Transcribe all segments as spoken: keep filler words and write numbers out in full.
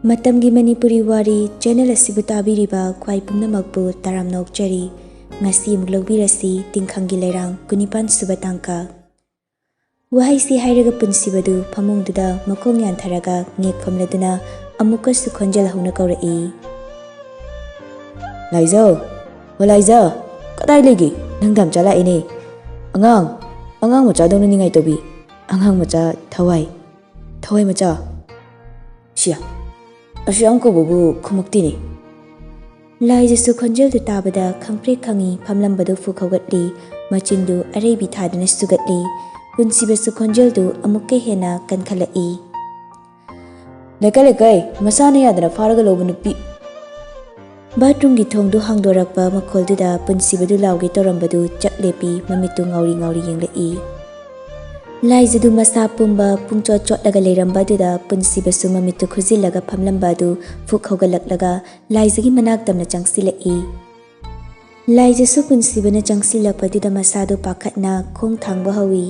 ꯃꯇꯝꯒꯤ ꯃꯅꯤꯄꯨꯔꯤ ꯋꯥꯔꯤ ꯆꯦꯅꯦꯜ ꯑꯁꯤꯕꯨ ꯇꯥꯕꯤꯔꯤꯕ ꯈ꯭ꯋꯥꯏ ꯄꯨꯝꯅꯃꯛꯄꯨ ꯇꯔꯥꯝꯅ ꯑꯣꯛꯆꯔꯤ꯫ ꯉꯁꯤ ꯑꯃꯨꯛ ꯂꯧꯕꯤꯔꯁꯤ ꯇꯤꯡꯈꯪꯒꯤ ꯂꯩꯔꯥꯡ ꯀꯨꯟꯅꯤꯄꯥꯟ ꯁꯨꯕ ꯇꯥꯡꯀꯛ꯫ ꯋꯥꯍꯩꯁꯤ ꯍꯥꯏꯔꯒ ꯄꯨꯟꯁꯤꯕꯗꯨ ꯐꯃꯨꯡꯗꯨꯗ ꯃꯈꯣꯡ ꯌꯥꯟꯊꯔꯒ ꯉꯦꯛ ꯐꯝꯂꯗꯨꯅ ꯑꯃꯨꯛꯀꯁꯨ ꯈꯣꯟꯖꯦꯜ ꯍꯧꯅ ꯀꯧꯔꯛꯏ꯫ ꯂꯥꯏꯖꯧ! ꯍꯣ ꯂꯥꯏꯖ! ꯀꯗꯥꯏ ꯂꯩꯒꯦ? ꯅꯪꯗ ꯌꯥꯝ ꯆꯥꯂꯥꯛꯑꯦꯅꯦ꯫ ꯑꯉꯥꯡ, ꯑꯉꯥꯡ ꯃꯆꯥꯗꯧꯅ ꯅꯤꯡꯉꯥꯏ ꯇꯧꯕꯤ꯫ ꯑꯉꯥꯡ ꯃꯆꯥ ꯊꯋꯥꯏ, ꯊꯋꯥꯏ ꯃꯆꯥ꯫ ꯁꯤꯌꯥ, ꯑꯁꯨ ꯌꯥꯝ ꯀꯧꯕꯕꯨ ꯈꯨꯝꯃꯛꯇꯦꯅꯦ꯫ ꯂꯥꯏꯖꯁꯨ ꯈꯣꯟꯖꯦꯜꯗꯨ ꯇꯥꯕꯗ ꯈꯪꯄ꯭ꯔꯦꯛ ꯈꯪꯉꯤ, ꯐꯝꯂꯝꯕꯗꯨ ꯐꯨꯛ ꯍꯧꯒꯠꯂꯤ, ꯃꯆꯤꯟꯗꯨ ꯑꯔꯩꯕꯤ ꯊꯥꯗꯨꯅ ꯁꯨꯒꯠꯂꯤ꯫ ꯄꯨꯟꯁꯤꯕꯁꯨ ꯈꯣꯟꯖꯦꯜꯗꯨ ꯑꯃꯨꯛꯀ ꯍꯦꯟꯅ ꯀꯟꯈꯠꯂꯛꯏ꯫ ꯂꯩꯀꯥꯏ ꯂꯩꯀꯥꯏ, ꯃꯁꯥꯅ ꯌꯥꯗꯅ ꯐꯥꯔꯒ ꯂꯧꯕ ꯅꯨꯄꯤ꯫ ꯕꯥꯠꯔꯨꯝꯒꯤ ꯊꯣꯡꯗꯨ ꯍꯥꯡꯗꯣꯔꯛꯄ ꯃꯈꯣꯜꯗꯨꯗ ꯄꯨꯟꯁꯤꯕꯗꯨ ꯂꯥꯎꯒꯦ ꯇꯧꯔꯝꯕꯗꯨ ꯆꯞ ꯂꯦꯞꯄꯤ, ꯃꯃꯤꯠꯇꯨ ꯉꯥꯎꯔꯤ ꯉꯥꯎꯔꯤ ꯌꯦꯡꯂꯛꯏ꯫ ꯂꯥꯏꯖꯗꯨ ꯃꯁꯥ ꯄꯨꯝꯕ ꯄꯨꯡꯆꯣꯠ ꯆꯣꯠꯂꯒ ꯂꯩꯔꯝꯕ ꯑꯗꯨꯗ ꯄꯨꯟꯁꯤꯕꯁꯨ ꯃꯃꯤꯠꯇꯨ ꯈꯨꯖꯤꯜꯂꯒ ꯐꯝꯂꯝꯕ ꯑꯗꯨ ꯐꯨꯛ ꯍꯧꯒꯠꯂꯛꯂꯒ ꯂꯥꯏꯖꯒꯤ ꯃꯅꯥꯛ ꯇꯝꯅ ꯆꯪꯁꯤꯜꯂꯛꯏ꯫ ꯂꯥꯏꯖꯁꯨ ꯄꯨꯟꯁꯤꯕꯅ ꯆꯪꯁꯤꯜꯂꯛꯄꯗꯨꯗ ꯃꯁꯥꯗꯨ ꯄꯥꯈꯠꯅ ꯈꯣꯡ ꯊꯥꯡꯕ ꯍꯧꯏ꯫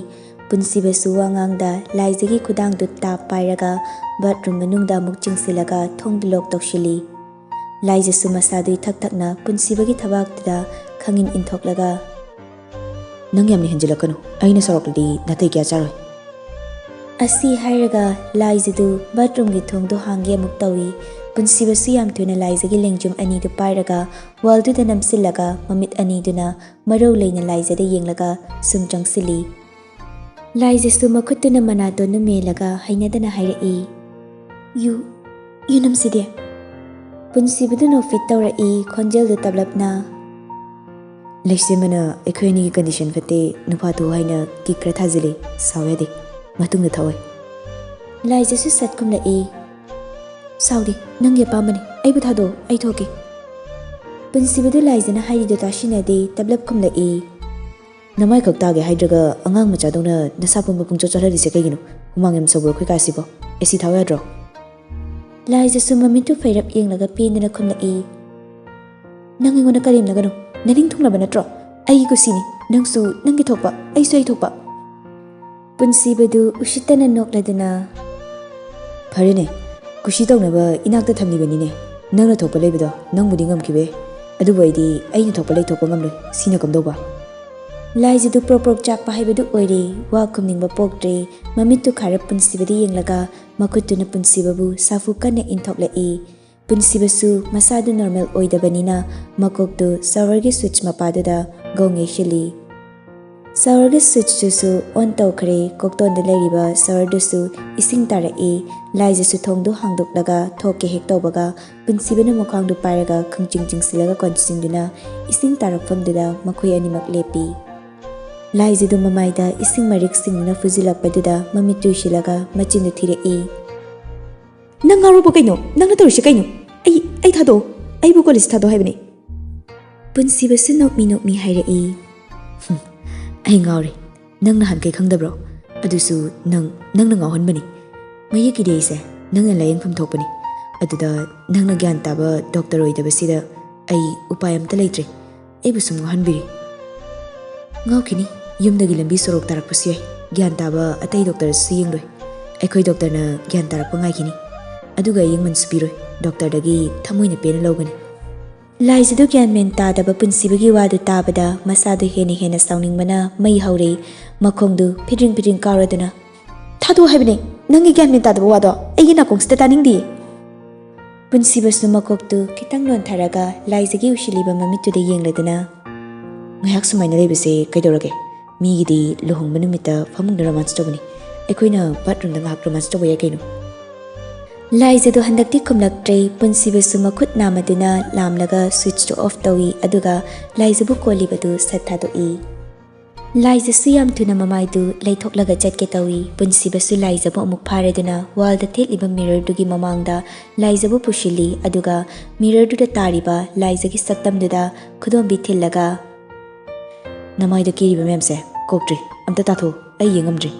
ꯄꯨꯟꯁꯤꯕꯁꯨ ꯋꯥ ꯉꯥꯡꯗ ꯂꯥꯏꯖꯒꯤ ꯈꯨꯗꯥꯡꯗꯨ ꯇꯥꯞ ꯄꯥꯏꯔꯒ ꯕꯥꯠꯔꯨꯝ ꯃꯅꯨꯡꯗ ꯑꯃꯨꯛ ꯆꯤꯡꯁꯤꯜꯂꯒ ꯊꯣꯡꯗꯨ ꯂꯣꯛ ꯇꯧꯁꯤꯜꯂꯤ꯫ ꯂꯥꯏꯖꯁꯨ ꯃꯁꯥꯗꯨ ꯏꯊꯛ ꯊꯛꯅ ꯄꯨꯟꯁꯤꯕꯒꯤ ꯊꯕꯥꯛꯇꯨꯗ ꯈꯪꯏꯟ ꯏꯟꯊꯣꯛꯂꯒ, "ꯅꯪ ꯌꯥꯝꯅ ꯍꯦꯟꯖꯤꯜꯂꯛꯀꯅꯨ, ꯑꯩꯅ ꯁꯥꯎꯔꯛꯂꯗꯤ ꯅꯥꯇꯩ ꯀꯌꯥ ꯆꯥꯔꯣꯏ꯫" ꯑꯁꯤ ꯍꯥꯏꯔꯒ ꯂꯥꯏꯖꯗꯨ ꯕꯥꯠꯔꯨꯝꯒꯤ ꯊꯣꯡꯗꯨ ꯍꯥꯡꯒꯦ ꯑꯃꯨꯛ ꯇꯧꯏ꯫ ꯄꯨꯟꯁꯤꯕꯁꯨ ꯌꯥꯝ ꯊꯨꯅ ꯂꯥꯏꯖꯒꯤ ꯂꯦꯡꯖꯨꯝ ꯑꯅꯤꯗꯨ ꯄꯥꯏꯔꯒ ꯋꯥꯜꯗꯨꯗ ꯅꯝꯁꯤꯜꯂꯒ ꯃꯃꯤꯠ ꯑꯅꯤꯗꯨꯅ ꯃꯔꯧ ꯂꯩꯅ ꯂꯥꯏꯖꯗ ꯌꯦꯡꯂꯒ ꯁꯨꯝ ꯆꯪꯁꯤꯜꯂꯤ꯫ ꯂꯥꯏꯖꯁꯨ ꯃꯈꯨꯠꯇꯨꯅ ꯃꯅꯥꯇꯣꯟꯗꯨ ꯃꯦꯜꯂꯒ ꯍꯩꯅꯗꯅ ꯍꯥꯏꯔꯛꯏ, "ꯌꯨ, ꯌꯨ ꯅꯝꯁꯤꯗꯦ?" ꯄꯨꯟꯁꯤꯕꯗꯨ ꯅꯣꯛꯐꯦꯠ ꯇꯧꯔꯛꯏ, ꯈꯣꯟꯖꯦꯜꯗꯨ ꯇꯞꯂꯞꯅ, "ꯂꯩꯁꯦꯝꯕꯅ ꯑꯩꯈꯣꯏ ꯑꯅꯤꯒꯤ ꯀꯟꯗꯤꯁꯟ ꯐꯠꯇꯦ, ꯅꯨꯄꯥ ꯊꯣꯛꯎ ꯍꯥꯏꯅ ꯀꯤꯛ ꯈꯔ ꯊꯥꯖꯤꯜꯂꯤ, ꯁꯥꯎ ꯌꯥꯗꯦ, ꯃꯇꯨꯡꯗ ꯊꯛꯑꯣꯏ꯫" ꯂꯥꯏꯖꯁꯨ ꯁꯠ ꯈꯨꯝꯂꯛꯏ, "ꯁꯥꯎꯗꯦ, ꯅꯪꯒꯤ ꯑꯄꯥꯝꯕꯅꯤ, ꯑꯩꯕꯨ ꯊꯥꯗꯣꯛꯑꯣ, ꯑꯩ ꯊꯣꯛꯀꯦ꯫" ꯄꯨꯟꯁꯤꯕꯗꯨ ꯂꯥꯏꯖꯅ ꯍꯥꯏꯔꯤꯗꯨ ꯇꯥꯁꯤꯟꯅꯗꯦ, ꯇꯞꯂꯞ ꯈꯨꯝꯂꯛꯏ, "ꯅꯃꯥꯏ ꯈꯛ ꯇꯥꯒꯦ ꯍꯥꯏꯗ꯭ꯔꯒ ꯑꯉꯥꯡ ꯃꯆꯥꯗꯧꯅ ꯅꯁꯥ ꯄꯨꯝꯕ ꯄꯨꯡꯆꯣꯠ ꯆꯣꯠꯍꯜꯂꯤꯁꯦ ꯀꯩꯒꯤꯅꯣ? ꯍꯨꯃꯥꯡ ꯌꯥꯝ ꯁꯧꯕ꯭ꯔꯣ ꯑꯩꯈꯣꯏ ꯀꯥꯁꯤꯕꯣ? ꯑꯦꯁꯤ ꯊꯥꯎ ꯌꯥꯗ꯭ꯔꯣ?" ꯂꯥꯏꯖꯁꯨ ꯃꯃꯤꯠꯇꯨ ꯐꯩꯔꯞ ꯌꯦꯡꯂꯒ ꯄꯦꯟꯗꯅ ꯈꯨꯝꯂꯛꯏ, "ꯅꯪ ꯑꯩꯉꯣꯟꯗ ꯀꯔꯦꯝꯅꯒꯅꯨ, ꯅꯅꯤꯡ ꯊꯨꯡꯂꯕ ꯅꯠꯇ꯭ꯔꯣ? ꯑꯩꯒꯤ ꯀꯨꯁꯤꯅꯤ, ꯅꯪꯁꯨ ꯅꯪꯒꯤ ꯊꯣꯛꯄ, ꯑꯩꯁꯨ ꯑꯩ ꯊꯣꯛꯄ꯫" ꯄꯨꯟꯁꯤꯕꯗꯨ ꯎꯁꯤꯠꯇꯅ ꯅꯣꯛꯂꯗꯨꯅ, "ꯐꯔꯦꯅꯦ, ꯀꯨꯁꯤ ꯇꯧꯅꯕ ꯏꯅꯥꯛꯇ ꯊꯝꯂꯤꯕꯅꯤꯅꯦ꯫ ꯅꯪꯅ ꯊꯣꯛꯄ ꯂꯩꯕꯗꯣ ꯅꯪꯕꯨꯗꯤ ꯉꯝꯈꯤꯕ ꯌꯥꯏ, ꯑꯗꯨꯕꯨ ꯑꯩꯗꯤ ꯑꯩꯅ ꯊꯣꯛꯄ ꯂꯩꯊꯣꯛꯄ ꯉꯝꯂꯣꯏ꯫ ꯁꯤꯅ ꯀꯝꯗꯧꯕ? ꯂꯥꯏꯖꯗꯨ ꯄ꯭ꯔꯣꯛ ꯄ꯭ꯔꯣꯛ ꯆꯥꯛꯄ ꯍꯥꯏꯕꯗꯨ ꯑꯣꯏꯔꯦ꯫ ꯋꯥ ꯈꯨꯝꯅꯤꯡꯕ ꯄꯣꯛꯇ꯭ꯔꯦ꯫ ꯃꯃꯤꯠꯇꯨ ꯈꯥꯔꯞ ꯄꯨꯟꯁꯤꯕꯗ ꯌꯦꯡꯂꯒ ꯃꯈꯨꯠꯇꯨꯅ ꯄꯨꯟꯁꯤꯕꯕꯨ ꯁꯥꯐꯨ ꯀꯟꯅ ꯏꯟꯊꯣꯛꯂꯛꯏ꯫ ꯄꯨꯟꯁꯤꯕꯁꯨ ꯃꯁꯥꯗꯨ ꯅꯣꯔꯃꯦꯜ ꯑꯣꯏꯗꯕꯅꯤꯅ ꯃꯀꯣꯛꯇꯨ ꯁꯥꯋꯔꯒꯤ ꯁ꯭ꯋꯤꯠꯆ ꯃꯄꯥꯗꯨꯗ ꯒꯣꯡ ꯌꯩꯁꯤꯜꯂꯤ꯫ ꯁꯥꯋꯔꯒꯤ ꯁ꯭ꯋꯤꯠꯆꯇꯨꯁꯨ ꯑꯣꯟ ꯇꯧꯈ꯭ꯔꯦ꯫ ꯀꯣꯛꯇꯣꯟꯗ ꯂꯩꯔꯤꯕ ꯁꯥꯋꯔꯗꯨꯁꯨ ꯏꯁꯤꯡ ꯇꯥꯔꯛꯏ꯫ ꯂꯥꯏꯖꯁꯨ ꯊꯣꯡꯗꯨ ꯍꯥꯡꯗꯣꯛꯂꯒ ꯊꯣꯛꯀꯦ ꯍꯦꯛ ꯇꯧꯕꯒ ꯄꯨꯟꯁꯤꯕꯅ ꯃꯈ꯭ꯋꯥꯡꯗꯨ ꯄꯥꯏꯔꯒ ꯈꯪꯆꯤꯡ ꯆꯤꯡꯁꯤꯜꯂꯒ ꯀꯣꯟꯁꯤꯟꯗꯨꯅ ꯏꯁꯤꯡ ꯇꯥꯔꯛꯐꯝꯗꯨꯗ ꯃꯈꯣꯏ ꯑꯅꯤꯃꯛ ꯂꯦꯞꯄꯤ꯫ ꯂꯥꯏꯖꯗꯨ ꯃꯃꯥꯏꯗ ꯏꯁꯤꯡ ꯃꯔꯤꯛ ꯁꯤꯡꯗꯨꯅ ꯐꯨꯖꯤꯜꯂꯛꯄꯗꯨꯗ ꯃꯃꯤꯠ ꯇꯨꯏꯁꯤꯜꯂꯒ ꯃꯆꯤꯟꯗꯨ ꯊꯤꯔꯛꯏ꯫ "ꯅꯪ ꯉꯥꯎꯔꯕꯣ ꯀꯩꯅꯣ? ꯅꯪꯅ ꯇꯧꯔꯤꯁꯦ ꯀꯩꯅꯣ? ꯑꯩ, ꯑꯩ ꯊꯥꯗꯣꯛꯑꯣ꯫ ꯑꯩꯕꯨ ꯀꯣꯂꯦꯖ ꯊꯥꯗꯣꯛꯑꯣ ꯍꯥꯏꯕꯅꯦ꯫" ꯄꯨꯟꯁꯤꯕꯁꯨ ꯅꯣꯛꯃꯤ ꯅꯣꯛꯃꯤ ꯍꯥꯏꯔꯛꯏ꯫ "ꯍꯨꯝ, ꯑꯩ ꯉꯥꯎꯔꯦ꯫ ꯅꯪ ꯅꯍꯥꯟꯈꯩ ꯈꯪꯗꯕ꯭ꯔꯣ? ꯑꯗꯨꯁꯨ ꯅꯪ, ꯅꯪꯅ ꯉꯥꯎꯍꯟꯕꯅꯤ꯫ ꯃꯌꯦꯛꯀꯤꯗꯤ ꯑꯩꯁꯦ ꯅꯪꯅ ꯂꯥꯌꯦꯡꯐꯝ ꯊꯣꯛꯄꯅꯤ꯫ ꯑꯗꯨꯗ ꯅꯪꯅ ꯒ꯭ꯌꯥꯟ ꯇꯥꯕ ꯗꯣꯛꯇꯔ ꯑꯣꯏꯗꯕꯁꯤꯗ ꯑꯩ ꯎꯄꯥꯏ ꯑꯝꯇ ꯂꯩꯇ꯭ꯔꯦ꯫ ꯑꯩꯕꯨ ꯁꯨꯝ ꯉꯥꯎꯍꯟꯕꯤꯔꯤ꯫" "ꯉꯥꯎꯈꯤꯅꯤ꯫ ꯌꯨꯝꯗꯒꯤ ꯂꯝꯕꯤ ꯁꯣꯔꯣꯛ ꯇꯥꯔꯛꯄꯁꯨ ꯌꯥꯏ꯫ ꯒ꯭ꯌꯥꯟ ꯇꯥꯕ ꯑꯇꯩ ꯗꯣꯛꯇꯔꯁꯨ ꯌꯦꯡꯂꯣꯏ꯫ ꯑꯩꯈꯣꯏ ꯗꯣꯛꯇꯔꯅ ꯒ꯭ꯌꯥꯟ ꯇꯥꯔꯛꯄ ꯉꯥꯏꯈꯤꯅꯤ꯫ ꯑꯗꯨꯒ ꯑꯌꯦꯡꯃꯟꯁꯨ ꯄꯤꯔꯣꯏ꯫ ꯗꯣꯛꯇꯔꯗꯒꯤ ꯊꯃꯣꯏꯅ ꯄꯦꯟꯅ ꯂꯧꯒꯅꯤ꯫" ꯂꯥꯏꯖꯗꯨ ꯒ꯭ꯌꯥꯟ ꯃꯦꯟ ꯇꯥꯗꯕ ꯄꯨꯟꯁꯤꯕꯒꯤ ꯋꯥꯗꯨ ꯇꯥꯕꯗ ꯃꯁꯥꯗꯨ ꯍꯦꯟꯅ ꯍꯦꯟꯅ ꯁꯥꯎꯅꯤꯡꯕꯅ ꯃꯩ ꯍꯧꯔꯦ꯫ ꯃꯈꯣꯡꯗꯨ ꯐꯤꯗ꯭ꯔꯤꯡ ꯐꯤꯗ꯭ꯔꯤꯡ ꯀꯥꯎꯔꯗꯨꯅ, "ꯊꯥꯗꯣꯛꯑꯣ ꯍꯥꯏꯕꯅꯦ꯫ ꯅꯪꯒꯤ ꯒ꯭ꯌꯥꯟ ꯃꯦꯟ ꯇꯥꯗꯕ ꯋꯥꯗꯣ ꯑꯩꯒꯤ ꯅꯥꯀꯣꯡꯁꯤꯗ ꯇꯥꯅꯤꯡꯗꯤꯌꯦ꯫" ꯄꯨꯟꯁꯤꯕꯁꯨ ꯃꯀꯣꯛꯇꯨ ꯈꯤꯇꯪ ꯅꯣꯟꯊꯔꯒ ꯂꯥꯏꯖꯒꯤ ꯎꯁꯤꯜꯂꯤꯕ ꯃꯃꯤꯠꯇꯨꯗ ꯌꯦꯡꯂꯗꯨꯅ, "ꯉꯥꯏꯍꯥꯛ ꯁꯨꯃꯥꯏꯅ ꯂꯩꯕꯁꯦ ꯀꯩꯗꯧꯔꯒꯦ? ꯃꯤꯒꯤꯗꯤ ꯂꯨꯍꯣꯡꯕ ꯅꯨꯃꯤꯠꯇ ꯐꯃꯨꯡꯗ ꯔꯣꯃꯥꯟꯁ ꯇꯧꯕꯅꯤ꯫ ꯑꯩꯈꯣꯏꯅ ꯕꯥꯠꯔꯨꯝꯗ ꯉꯥꯏꯍꯥꯛ ꯔꯣꯃꯥꯟꯁ ꯇꯧꯕ ꯌꯥꯏ ꯀꯩꯅꯣ?" ꯂꯥꯏꯖꯗꯨ ꯍꯟꯗꯛꯇꯤ ꯈꯨꯝꯂꯛꯇ꯭ꯔꯦ꯫ ꯄꯨꯟꯁꯤꯕꯁꯨ ꯃꯈꯨꯠ ꯅꯥꯝꯃꯗꯨꯅ ꯂꯥꯝꯂꯒ ꯁ꯭ꯋꯤꯠꯆꯇꯨ ꯑꯣꯐ ꯇꯧꯏ, ꯑꯗꯨꯒ ꯂꯥꯏꯖꯕꯨ ꯀꯣꯜꯂꯤꯕꯗꯨ ꯁꯠ ꯊꯥꯗꯣꯛꯏ꯫ ꯂꯥꯏꯖꯁꯨ ꯌꯥꯝ ꯊꯨꯅ ꯃꯃꯥꯏꯗꯨ ꯂꯩꯊꯣꯛꯂꯒ ꯆꯠꯀꯦ ꯇꯧꯏ꯫ ꯄꯨꯟꯁꯤꯕꯁꯨ ꯂꯥꯏꯖꯕꯨ ꯑꯃꯨꯛ ꯐꯥꯔꯗꯨꯅ ꯋꯥꯜꯗ ꯊꯦꯠꯂꯤꯕ ꯃꯤꯔꯔꯗꯨꯒꯤ ꯃꯃꯥꯡꯗ ꯂꯥꯏꯖꯕꯨ ꯄꯨꯁꯤꯜꯂꯤ, ꯑꯗꯨꯒ ꯃꯤꯔꯔꯗꯨꯗ ꯇꯥꯔꯤꯕ ꯂꯥꯏꯖꯒꯤ ꯁꯛꯇꯝꯗꯨꯗ ꯈꯨꯗꯣꯝꯕꯤ ꯊꯤꯜꯂꯒ, "ꯅꯃꯥꯏꯗ ꯀꯦꯔꯤꯕ ꯃꯌꯥꯝꯁꯦ ꯀꯣꯛꯇ꯭ꯔꯤ꯫ ꯑꯝꯇ ꯇꯥꯊꯣꯛꯎ, ꯑꯩ ꯌꯦꯡꯉꯝꯗ꯭ꯔꯦ꯫"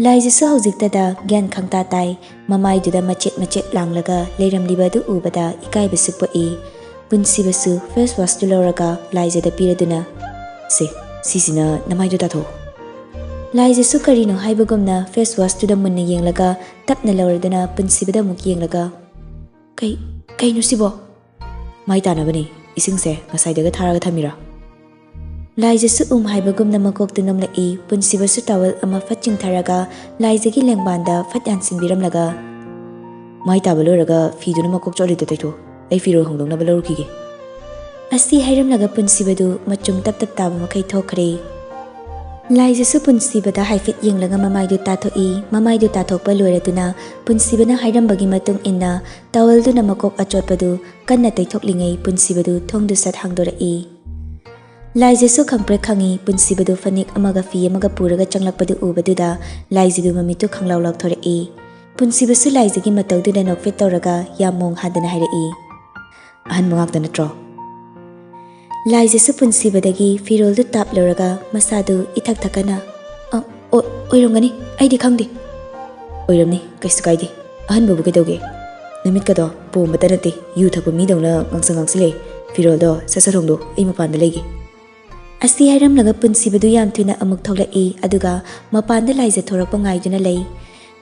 ꯂꯥꯏꯖꯁꯨ ꯍꯧꯖꯤꯛꯇꯗ ꯒ꯭ꯌꯥꯟ ꯈꯪꯇꯥ ꯇꯥꯏ꯫ ꯃꯃꯥꯏꯗꯨꯗ ꯃꯆꯦꯠ ꯃꯆꯦꯠ ꯂꯥꯡꯂꯒ ꯂꯩꯔꯝꯂꯤꯕ ꯑꯗꯨ ꯎꯕꯗ ꯏꯀꯥꯏꯕꯁꯨ ꯄꯣꯛꯏ꯫ ꯄꯨꯟꯁꯤꯕꯁꯨ ꯐꯦꯁ ꯋꯥꯁꯇꯨ ꯂꯧꯔꯒ ꯂꯥꯏꯖꯗ ꯄꯤꯔꯗꯨꯅ, "ꯁꯦ, ꯁꯤꯁꯤꯅ ꯅꯃꯥꯏꯗꯨ ꯇꯥꯊꯣꯛꯎ꯫" ꯂꯥꯏꯖꯁꯨ ꯀꯔꯤꯅꯣ ꯍꯥꯏꯕꯒꯨꯝꯅ face washꯇꯨꯗ ꯃꯨꯟꯅ ꯌꯦꯡꯂꯒ ꯇꯞꯅ ꯂꯧꯔꯗꯨꯅ ꯄꯨꯟꯁꯤꯕꯗ ꯑꯃꯨꯛ ꯌꯦꯡꯂꯒ, "ꯀꯩ, ꯀꯩꯅꯣ ꯁꯤꯕꯣ?" "ꯃꯥꯏ ꯇꯥꯅꯕꯅꯤ, ꯏꯁꯤꯡꯁꯦ ꯉꯁꯥꯏꯗꯒ ꯊꯥꯔꯒ ꯊꯝꯃꯤꯔꯥ?" ꯂꯥꯏꯖꯁꯨ ꯎꯝ ꯍꯥꯏꯕꯒꯨꯝꯅ ꯃꯀꯣꯛꯇꯨ ꯅꯣꯝꯂꯛꯏ꯫ ꯄꯨꯟꯁꯤꯕꯁꯨ towel ꯑꯃ ꯐꯠ ꯆꯤꯡꯊꯔꯒ ꯂꯥꯏꯖꯒꯤ ꯂꯦꯡꯕꯥꯟꯗ ꯐꯠ ꯌꯥꯟꯁꯤꯟꯕꯤꯔꯝꯂꯒ, "ꯃꯥꯏ ꯇꯥꯕ ꯂꯣꯏꯔꯒ ꯐꯤꯗꯨꯅ ꯃꯀꯣꯛ ꯆꯣꯠꯂꯤꯗꯣ ꯇꯩꯊꯣꯛ, ꯑꯩ ꯐꯤꯔꯣꯜ ꯍꯣꯡꯗꯣꯛꯅꯕ ꯂꯧꯔꯨꯈꯤꯒꯦ꯫" ꯑꯁꯤ ꯍꯥꯏꯔꯝꯂꯒ ꯄꯨꯟꯁꯤꯕꯗꯨ ꯃꯆꯨꯝ ꯇꯞ ꯇꯞ ꯇꯥꯕ ꯃꯈꯩ ꯊꯣꯛꯈ꯭ꯔꯦ꯫ ꯂꯥꯏꯖꯁꯨ ꯄꯨꯟꯁꯤꯕꯗ ꯍꯥꯏꯐꯦꯠ ꯌꯦꯡꯂꯒ ꯃꯃꯥꯏꯗꯨ ꯇꯥꯊꯣꯛꯏ꯫ ꯃꯃꯥꯏꯗꯨ ꯇꯥꯊꯣꯛꯄ ꯂꯣꯏꯔꯗꯨꯅ ꯄꯨꯟꯁꯤꯕꯅ ꯍꯥꯏꯔꯝꯕꯒꯤ ꯃꯇꯨꯡ ꯏꯟꯅ towelꯗꯨꯅ ꯃꯀꯣꯛ ꯑꯆꯣꯠꯄꯗꯨ ꯀꯟꯅ ꯇꯩꯊꯣꯛꯂꯤꯉꯩ ꯄꯨꯟꯁꯤꯕꯗꯨ ꯊꯣꯡꯗꯨ ꯁꯠ ꯍꯥꯡꯗꯣꯔꯛꯏ꯫ ꯂꯥꯏꯖꯁꯨ ꯈꯪꯄ꯭ꯔꯦꯛ ꯈꯪꯏ꯫ ꯄꯨꯟꯁꯤꯕꯗꯨ ꯐꯅꯦꯛ ꯑꯃꯒ ꯐꯤ ꯑꯃꯒ ꯄꯨꯔꯒ ꯆꯪꯂꯛꯄꯗꯨ ꯎꯕꯗꯨꯗ ꯂꯥꯏꯖꯗꯨ ꯃꯃꯤꯠꯇꯨ ꯈꯪꯂꯥꯎ ꯂꯥꯎꯊꯣꯔꯛꯏ꯫ ꯄꯨꯟꯁꯤꯕꯁꯨ ꯂꯥꯏꯖꯒꯤ ꯃꯇꯧꯗꯨꯗ ꯅꯣꯛꯐꯦꯠ ꯇꯧꯔꯒ ꯌꯥꯝ ꯃꯣꯡ ꯍꯥꯗꯅ ꯍꯥꯏꯔꯛꯏ, "ꯑꯍꯟꯕ ꯉꯥꯛꯇ ꯅꯠꯇ꯭ꯔꯣ?" ꯂꯥꯏꯖꯁꯨ ꯄꯨꯟꯁꯤꯕꯗꯒꯤ ꯐꯤꯔꯣꯜꯗꯨ ꯇꯥꯞ ꯂꯧꯔꯒ ꯃꯁꯥꯗꯨ ꯏꯊꯛ ꯊꯛꯀꯠꯅ, "ꯑ, ꯑꯣ, ꯑꯣꯏꯔꯝꯒꯅꯤ, ꯑꯩꯗꯤ ꯈꯪꯗꯦ꯫" "ꯑꯣꯏꯔꯝꯅꯤ, ꯀꯩꯁꯨ ꯀꯥꯏꯗꯦ꯫ ꯑꯍꯟꯕꯕꯨ ꯀꯩꯗꯧꯒꯦ? ꯅꯨꯃꯤꯠꯀꯗꯣ ꯄꯣꯝꯕꯇ ꯅꯠꯇꯦ, ꯌꯨ ꯊꯛꯄ ꯃꯤꯗꯧꯅ ꯉꯥꯡꯁꯪ ꯉꯥꯡꯁꯤꯜꯂꯦ꯫ ꯐꯤꯔꯣꯜꯗꯣ ꯁꯠ ꯁꯠ ꯍꯣꯡꯗꯣꯛ, ꯑꯩ ꯃꯄꯥꯟꯗ ꯂꯩꯒꯦ꯫" ꯑꯁꯤ ꯍꯥꯏꯔꯝꯂꯒ ꯄꯨꯟꯁꯤꯕꯗꯨ ꯌꯥꯝ ꯊꯨꯅ ꯑꯃꯨꯛ ꯊꯣꯛꯂꯛꯏ, ꯑꯗꯨꯒ ꯃꯄꯥꯟꯗ ꯂꯥꯏꯖ ꯊꯣꯔꯛꯄ ꯉꯥꯏꯗꯨꯅ ꯂꯩ꯫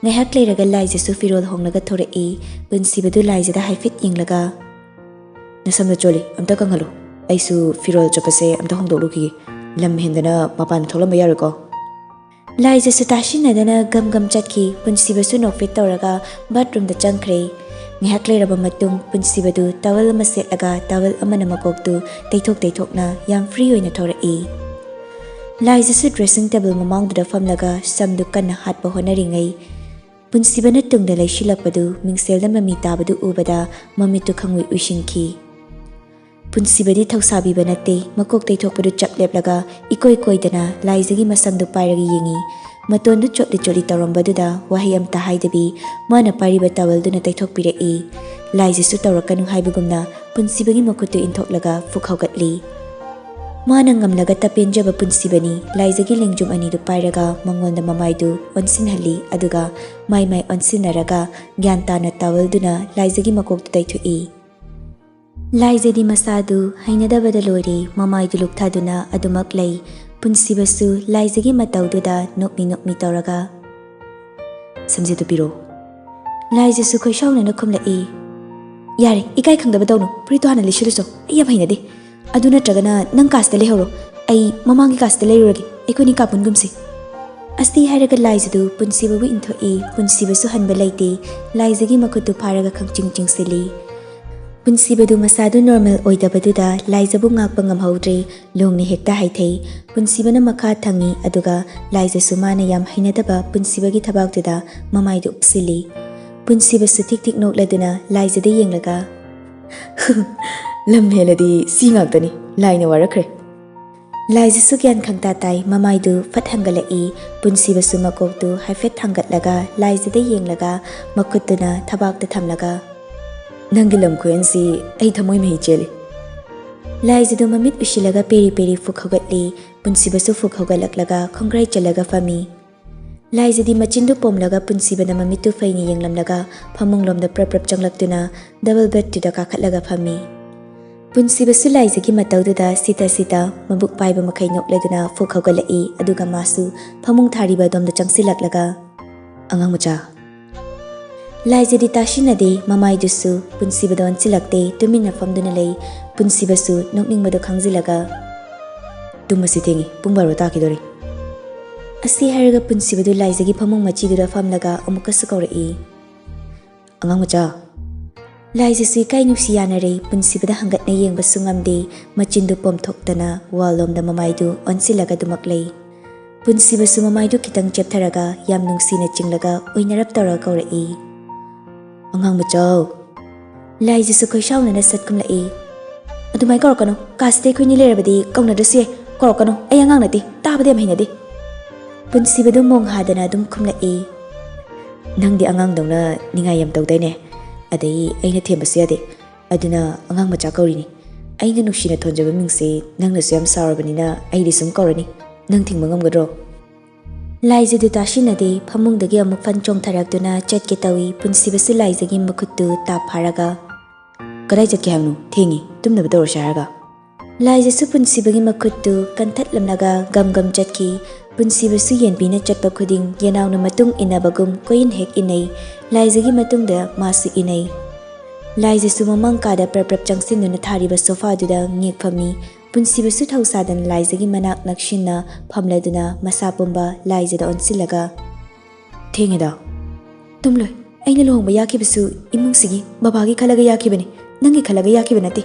ꯉꯥꯏꯍꯥꯛ ꯂꯩꯔꯒ ꯂꯥꯏꯖꯁꯨ ꯐꯤꯔꯣꯜ ꯍꯣꯡꯂꯒ ꯊꯣꯔꯛꯏ꯫ ꯄꯨꯟꯁꯤꯕꯗꯨ ꯂꯥꯏꯖꯗ ꯍꯥꯏꯐꯦꯠ ꯌꯦꯡꯂꯒ, "ꯅꯁꯝꯗ ꯆꯣꯜꯂꯤ, ꯑꯝꯇ ꯀꯪꯍꯜꯂꯨ꯫ ꯑꯩꯁꯨ ꯐꯤꯔꯣꯜ ꯆꯣꯠꯄꯁꯦ ꯑꯝꯇ ꯍꯣꯡꯗꯣꯛꯂꯨꯈꯤꯒꯦ꯫ ꯂꯝ ꯍꯦꯟꯗꯅ ꯃꯄꯥꯟ ꯊꯣꯛꯂꯝꯕ ꯌꯥꯔꯣꯏꯀꯣ꯫" ꯂꯥꯏꯖꯁꯨ ꯇꯥꯁꯤꯟꯅꯗꯅ ꯒꯝ ꯒꯝ ꯆꯠꯈꯤ꯫ ꯄꯨꯟꯁꯤꯕꯁꯨ ꯅꯣꯛꯐꯦꯠ ꯇꯧꯔꯒ bathroomꯗ ꯆꯪꯈ꯭ꯔꯦ꯫ ꯉꯥꯏꯍꯥꯛ ꯂꯩꯔꯕ ꯃꯇꯨꯡ ꯄꯨꯟꯁꯤꯕꯗꯨ towel ꯑꯃ ꯁꯦꯠꯂꯒ towel ꯑꯃꯅ ꯃꯀꯣꯛꯇꯨ ꯇꯩꯊꯣꯛ ꯇꯩꯊꯣꯛꯅ ꯌꯥꯝ free ꯑꯣꯏꯅ ꯊꯣꯔꯛꯏ꯫ ꯂꯥꯏꯖꯁꯨ dressing table ꯃꯃꯥꯡꯗꯨꯗ ꯐꯝꯂꯒ ꯁꯝꯗꯨ ꯀꯟꯅ ꯍꯥꯠꯄ ꯍꯣꯠꯅꯔꯤꯉꯩ ꯄꯨꯟꯁꯤꯕꯅ ꯇꯨꯡꯗ ꯂꯩꯁꯤꯜꯂꯛꯄꯗꯨ ꯃꯤꯡꯁꯦꯜꯗ ꯃꯃꯤ ꯇꯥꯕꯗꯨ ꯎꯕꯗ ꯃꯃꯤꯠꯇꯨ ꯈꯪꯎꯏ ꯎꯏꯁꯤꯟꯈꯤ꯫ ꯄꯨꯟꯁꯤꯕꯗꯤ ꯊꯧꯁꯥꯕꯤꯕ ꯅꯠꯇꯦ꯫ ꯃꯀꯣꯛ ꯇꯩꯊꯣꯛꯄꯗꯨ ꯆꯞ ꯂꯦꯞꯂꯒ ꯏꯀꯣꯏ ꯀꯣꯏꯗꯅ ꯂꯥꯏꯖꯒꯤ ꯃꯁꯝꯗꯨ ꯄꯥꯏꯔꯒ ꯌꯦꯡꯏ꯫ ꯃꯇꯣꯟꯗꯨ ꯆꯣꯠꯂꯤ ꯆꯣꯠꯂꯤ ꯇꯧꯔꯝꯕꯗꯨꯗ ꯋꯥꯍꯩ ꯑꯝꯇ ꯍꯥꯏꯗꯕꯤ ꯃꯥꯅ ꯄꯥꯏꯔꯤꯕ towelꯗꯨꯅ ꯇꯩꯊꯣꯛꯄꯤꯔꯛꯏ꯫ ꯂꯥꯏꯖꯁꯨ ꯇꯧꯔꯛꯀꯅꯨ ꯍꯥꯏꯕꯒꯨꯝꯅ ꯄꯨꯟꯁꯤꯕꯒꯤ ꯃꯈꯨꯠꯇꯨ ꯏꯟꯊꯣꯛꯂꯒ ꯐꯨꯛ ꯍꯧꯒꯠꯂꯤ꯫ ꯃꯥꯅ ꯉꯝꯂꯒ ꯇꯄꯦꯟꯖꯕ ꯄꯨꯟꯁꯤꯕꯅꯤ꯫ ꯂꯥꯏꯖꯒꯤ ꯂꯦꯡꯖꯨꯝ ꯑꯅꯤꯗꯨ ꯄꯥꯏꯔꯒ ꯃꯉꯣꯟꯗ ꯃꯃꯥꯏꯗꯨ ꯑꯣꯟꯁꯤꯟꯍꯜꯂꯤ, ꯑꯗꯨꯒ ꯃꯥꯏ ꯃꯥꯏ ꯑꯣꯟꯁꯤꯟꯅꯔꯒ ꯒ꯭ꯌꯥꯟ ꯇꯥꯅ towelꯗꯨꯅ ꯂꯥꯏꯖꯒꯤ ꯃꯀꯣꯛꯇꯨ ꯇꯩꯊꯣꯛꯏ꯫ ꯂꯥꯏꯖꯗꯤ ꯃꯁꯥꯗꯨ ꯍꯩꯅꯗꯕꯗ ꯂꯣꯏꯔꯦ꯫ ꯃꯃꯥꯏꯗꯨ ꯂꯨꯛꯊꯗꯨꯅ ꯑꯗꯨꯃꯛ ꯂꯩ꯫ ꯄꯨꯟꯁꯤꯕꯁꯨ ꯂꯥꯏꯖꯒꯤ ꯃꯇꯧꯗꯨꯗ ꯅꯣꯛꯃꯤ ꯅꯣꯛꯃꯤ ꯇꯧꯔꯒ, "ꯁꯝꯖꯦꯠꯇꯨ ꯄꯤꯔꯛꯑꯣ꯫" ꯂꯥꯏꯖꯁꯨ ꯈꯣꯏꯁꯥꯎꯅꯅ ꯈꯨꯝꯂꯛꯏ, "ꯌꯥꯔꯦ, ꯏꯀꯥꯏ ꯈꯪꯗꯕ ꯇꯧꯅꯨ, ꯐꯨꯔꯤꯠꯇꯣ ꯍꯥꯟꯅ ꯂꯤꯠꯁꯤꯜꯂꯨꯆꯣ, ꯑꯩ ꯌꯥꯝ ꯍꯩꯅꯗꯦ꯫ ꯑꯗꯨ ꯅꯠꯇ꯭ꯔꯒꯅ ꯅꯪ ꯀꯥꯁꯤꯗ ꯂꯩꯍꯧꯔꯣ, ꯑꯩ ꯃꯃꯥꯡꯒꯤ ꯀꯥꯁꯤꯗ ꯂꯩꯔꯨꯔꯒꯦ, ꯑꯩꯈꯣꯏꯅꯤ ꯀꯥ ꯄꯨꯟꯒꯨꯝꯁꯤ꯫" ꯑꯁꯤ ꯍꯥꯏꯔꯒ ꯂꯥꯏꯖꯗꯨ ꯄꯨꯟꯁꯤꯕꯕꯨ ꯏꯟꯊꯣꯛꯏ꯫ ꯄꯨꯟꯁꯤꯕꯁꯨ ꯍꯟꯕ ꯂꯩꯇꯦ꯫ ꯂꯥꯏꯖꯒꯤ ꯃꯈꯨꯠꯇꯨ ꯐꯥꯔꯒ ꯈꯪꯆꯤꯡ ꯆꯤꯡꯁꯤꯜꯂꯤ꯫ ꯄꯨꯟꯁꯤꯕꯗꯨ ꯃꯁꯥꯗꯨ ꯅꯣꯔꯃꯦꯜ ꯑꯣꯏꯗꯕꯗꯨꯗ ꯂꯥꯏꯖꯕꯨ ꯉꯥꯛꯄ ꯉꯝꯍꯧꯗ꯭ꯔꯦ꯫ ꯂꯣꯡꯅ ꯍꯦꯛꯇ ꯍꯥꯏꯊꯩ꯫ ꯄꯨꯟꯁꯤꯕꯅ ꯃꯈꯥ ꯊꯪꯉꯤ, ꯑꯗꯨꯒ ꯂꯥꯏꯖꯁꯨ ꯃꯥꯅ ꯌꯥꯝ ꯍꯩꯅꯗꯕ ꯄꯨꯟꯁꯤꯕꯒꯤ ꯊꯕꯥꯛꯇꯨꯗ ꯃꯃꯥꯏꯗꯨ ꯎꯞꯁꯤꯜꯂꯤ꯫ ꯄꯨꯟꯁꯤꯕꯁꯨ ꯊꯤꯛ ꯊꯤꯛ ꯅꯣꯛꯂꯗꯨꯅ ꯂꯥꯏꯖꯗ ꯌꯦꯡꯂꯒ, "ꯂꯝ ꯍꯦꯜꯂꯗꯤ ꯁꯤ ꯉꯥꯛꯇꯅꯤ, ꯂꯥꯏꯅ ꯋꯥꯔꯛꯈ꯭ꯔꯦ꯫" ꯂꯥꯏꯖꯁꯨ ꯒ꯭ꯌꯥꯟ ꯈꯪꯇꯥ ꯇꯥꯏ, ꯃꯃꯥꯏꯗꯨ ꯐꯠ ꯍꯪꯒꯠꯂꯛꯏ꯫ ꯄꯨꯟꯁꯤꯕꯁꯨ ꯃꯀꯣꯛꯇꯨ ꯍꯥꯏꯐꯦꯠ ꯊꯥꯡꯒꯠꯂꯒ ꯂꯥꯏꯖꯗ ꯌꯦꯡꯂꯒ ꯃꯈꯨꯠꯇꯨꯅ ꯊꯕꯥꯛꯇ ꯊꯝꯂꯒ, "ꯅꯪꯒꯤ ꯂꯝ ꯈꯨꯍꯦꯟꯁꯤ ꯑꯩ ꯊꯃꯣꯏ ꯃꯍꯤ ꯆꯦꯜꯂꯤ꯫" ꯂꯥꯏꯖꯗꯨ ꯃꯃꯤꯠ ꯎꯏꯁꯤꯜꯂꯒ ꯄꯦꯔꯤ ꯄꯦꯔꯤ ꯐꯨꯛ ꯍꯧꯒꯠꯂꯤ꯫ ꯄꯨꯟꯁꯤꯕꯁꯨ ꯐꯨꯛ ꯍꯧꯒꯠꯂꯛꯂꯒ ꯈꯣꯡꯒ꯭ꯔꯥꯏ ꯆꯜꯂꯒ ꯐꯝꯃꯤ꯫ ꯂꯥꯏꯖꯗꯤ ꯃꯆꯤꯟꯗꯨ ꯄꯣꯝꯂꯒ ꯄꯨꯟꯁꯤꯕꯗ ꯃꯃꯤꯠꯇꯨ ꯐꯩꯅ ꯌꯦꯡꯂꯝꯂꯒ ꯐꯃꯨꯡꯂꯣꯝꯗ ꯄ꯭ꯔꯞ ꯄ꯭ꯔꯞ ꯆꯪꯂꯛꯇꯨꯅ ꯗꯕꯜ ꯕꯦꯗꯇꯨꯗ ꯀꯥꯈꯠꯂꯒ ꯐꯝꯃꯤ꯫ ꯄꯨꯟꯁꯤꯕꯁꯨ ꯂꯥꯏꯖꯒꯤ ꯃꯇꯧꯗꯨꯗ ꯁꯤꯇ ꯁꯤꯇ ꯃꯕꯨꯛ ꯄꯥꯏꯕ ꯃꯈꯩ ꯅꯣꯛꯂꯗꯨꯅ ꯐꯨꯛ ꯍꯧꯒꯠꯂꯛꯏ, ꯑꯗꯨꯒ ꯃꯥꯁꯨ ꯐꯃꯨꯡ ꯊꯥꯔꯤꯕ ꯑꯗꯣꯝꯗ ꯆꯪꯁꯤꯜꯂꯛꯂꯒ, "ꯑꯉꯥꯡ ꯃꯆꯥ꯫" ꯂꯥꯏꯖꯗꯤ ꯇꯥꯁꯤꯟꯅꯗꯦ, ꯃꯃꯥꯏꯗꯨꯁꯨ ꯄꯨꯟꯁꯤꯕꯗ ꯑꯣꯟꯁꯤꯜꯂꯛꯇꯦ, ꯇꯨꯃꯤꯟꯅ ꯐꯝꯗꯨꯅ ꯂꯩ꯫ ꯄꯨꯟꯁꯤꯕꯁꯨ ꯅꯣꯛꯅꯤꯡꯕꯗꯨ ꯈꯪꯖꯤꯜꯂꯒ, "ꯇꯨꯝꯕꯁꯤ ꯊꯦꯡꯉꯤ, ꯄꯨꯡ ꯕꯥꯔꯣ ꯇꯥꯈꯤꯗꯣꯔꯦ꯫" ꯑꯁꯤ ꯍꯥꯏꯔꯒ ꯄꯨꯟꯁꯤꯕꯗꯨ ꯂꯥꯏꯖꯒꯤ ꯐꯃꯨꯡ ꯃꯆꯤꯗꯨꯗ ꯐꯝꯂꯒ ꯑꯃꯨꯛꯀꯁꯨ ꯀꯧꯔꯛꯏ, "ꯑꯉꯥꯡ ꯃꯆꯥ꯫" ꯂꯥꯏꯖꯁꯨ ꯏꯀꯥꯏ ꯅꯨꯡꯁꯤ ꯌꯥꯅꯔꯦ, ꯄꯨꯟꯁꯤꯕꯗ ꯍꯪꯒꯠꯅ ꯌꯦꯡꯕꯁꯨ ꯉꯝꯗꯦ, ꯃꯆꯤꯟꯗꯨ ꯄꯣꯝꯊꯣꯛꯇꯅ ꯋꯥꯜꯂꯣꯝꯗ ꯃꯃꯥꯏꯗꯨ ꯑꯣꯟꯁꯤꯜꯂꯒ ꯑꯗꯨꯃꯛ ꯂꯩ꯫ ꯄꯨꯟꯁꯤꯕꯁꯨ ꯃꯃꯥꯏꯗꯨ ꯈꯤꯇꯪ ꯆꯦꯞꯊꯔꯒ ꯌꯥꯝ ꯅꯨꯡꯁꯤꯅ ꯆꯤꯡꯂꯒ ꯑꯣꯏꯅꯔꯞ ꯇꯧꯔꯒ ꯀꯧꯔꯛꯏ, "ꯑꯉꯥꯡ ꯃꯆꯥꯎ꯫" ꯂꯥꯏꯖꯁꯨ ꯈꯣꯏꯁꯥꯎꯅꯅ ꯁꯠ ꯈꯨꯝꯂꯛꯏ, "ꯑꯗꯨꯃꯥꯏ ꯀꯧꯔꯛꯀꯅꯨ, ꯀꯥꯁꯤꯗ ꯑꯩꯈꯣꯏꯅꯤ ꯂꯩꯔꯕꯗꯤ ꯀꯧꯅꯗ꯭ꯔꯁꯨ ꯌꯥꯏ, ꯀꯧꯔꯛꯀꯅꯨ, ꯑꯩ ꯑꯉꯥꯡ ꯅꯠꯇꯦ, ꯇꯥꯕꯗ ꯌꯥꯝ ꯍꯩꯅꯗꯦ꯫" ꯄꯨꯟꯁꯤꯕꯗꯨ ꯃꯣꯡ ꯍꯥꯗꯅ ꯑꯗꯨꯝ ꯈꯨꯝꯂꯛꯏ, "ꯅꯪꯗꯤ ꯑꯉꯥꯡꯗꯧꯅ ꯅꯤꯡꯉꯥꯏ ꯌꯥꯝ ꯇꯧꯗꯥꯏꯅꯦ, ꯑꯗꯩ ꯑꯩꯅ ꯊꯦꯝꯕꯁꯨ ꯌꯥꯗꯦ, ꯑꯗꯨꯅ ꯑꯉꯥꯡ ꯃꯆꯥ ꯀꯧꯔꯤꯅꯤ꯫ ꯑꯩꯅ ꯅꯨꯡꯁꯤꯅ ꯊꯣꯟꯖꯕ ꯃꯤꯡꯁꯦ ꯅꯪꯅꯁꯨ ꯌꯥꯝ ꯁꯥꯎꯔꯕꯅꯤꯅ ꯑꯩꯗꯤ ꯁꯨꯝ ꯀꯧꯔꯅꯤ, ꯅꯪ ꯊꯤꯡꯕ ꯉꯝꯒꯗ꯭ꯔꯣ?" ꯂꯥꯏꯖꯗꯨ ꯇꯥꯁꯤꯟꯅꯗꯦ, ꯐꯃꯨꯡꯗꯒꯤ ꯑꯃꯨꯛ ꯐꯟ ꯆꯣꯡꯊꯔꯛꯇꯨꯅ ꯆꯠꯀꯦ ꯇꯧꯏ꯫ ꯄꯨꯟꯁꯤꯕꯁꯨ ꯂꯥꯏꯖꯒꯤ ꯃꯈꯨꯠꯇꯨ ꯇꯥꯞ ꯐꯥꯔꯒ, "ꯀꯗꯥꯏ ꯆꯠꯀꯦ ꯍꯥꯏꯕꯅꯣ? ꯊꯦꯡꯉꯤ, ꯇꯨꯝꯅꯕ ꯇꯧꯔꯁꯦ ꯍꯥꯏꯔꯒ꯫" ꯂꯥꯏꯖꯁꯨ ꯄꯨꯟꯁꯤꯕꯒꯤ ꯃꯈꯨꯠꯇꯨ ꯀꯟꯊꯠꯂꯝꯂꯒ ꯒꯝ ꯒꯝ ꯆꯠꯈꯤ꯫ ꯄꯨꯟꯁꯤꯕꯁꯨ ꯌꯦꯟꯕꯤꯅ ꯆꯠꯄ ꯈꯨꯗꯤꯡ ꯌꯦꯅꯥꯎꯅ ꯃꯇꯨꯡ ꯏꯟꯅꯕꯒꯨꯝ ꯀꯣꯏꯏꯟ ꯍꯦꯛ ꯏꯟꯅꯩ꯫ ꯂꯥꯏꯖꯒꯤ ꯃꯇꯨꯡꯗ ꯃꯥꯁꯨ ꯏꯟꯅꯩ꯫ ꯂꯥꯏꯖꯁꯨ ꯃꯃꯥꯡ ꯀꯥꯗ ꯄ꯭ꯔꯞ ꯄ꯭ꯔꯞ ꯆꯪꯁꯤꯟꯗꯨꯅ ꯊꯥꯔꯤꯕ ꯁꯣꯐꯥꯗꯨꯗ ꯉꯦꯛ ꯐꯝꯃꯤ꯫ ꯄꯨꯟꯁꯤꯕꯁꯨ ꯊꯧꯁꯥꯗꯅ ꯂꯥꯏꯖꯒꯤ ꯃꯅꯥꯛ ꯅꯛꯁꯤꯟꯅ ꯐꯝꯂꯗꯨꯅ ꯃꯁꯥ ꯄꯨꯝꯕ ꯂꯥꯏꯖꯗ ꯑꯣꯟꯁꯤꯜꯂꯒ, "ꯊꯦꯡꯉꯦꯗ꯫ ꯇꯨꯝꯂꯣꯏ꯫ ꯑꯩꯅ ꯂꯨꯍꯣꯡꯕ ꯌꯥꯈꯤꯕꯁꯨ ꯏꯃꯨꯡꯁꯤꯒꯤ ꯕꯕꯥꯒꯤ ꯈꯜꯂꯒ ꯌꯥꯈꯤꯕꯅꯤ, ꯅꯪꯒꯤ ꯈꯜꯂꯒ ꯌꯥꯈꯤꯕ ꯅꯠꯇꯦ꯫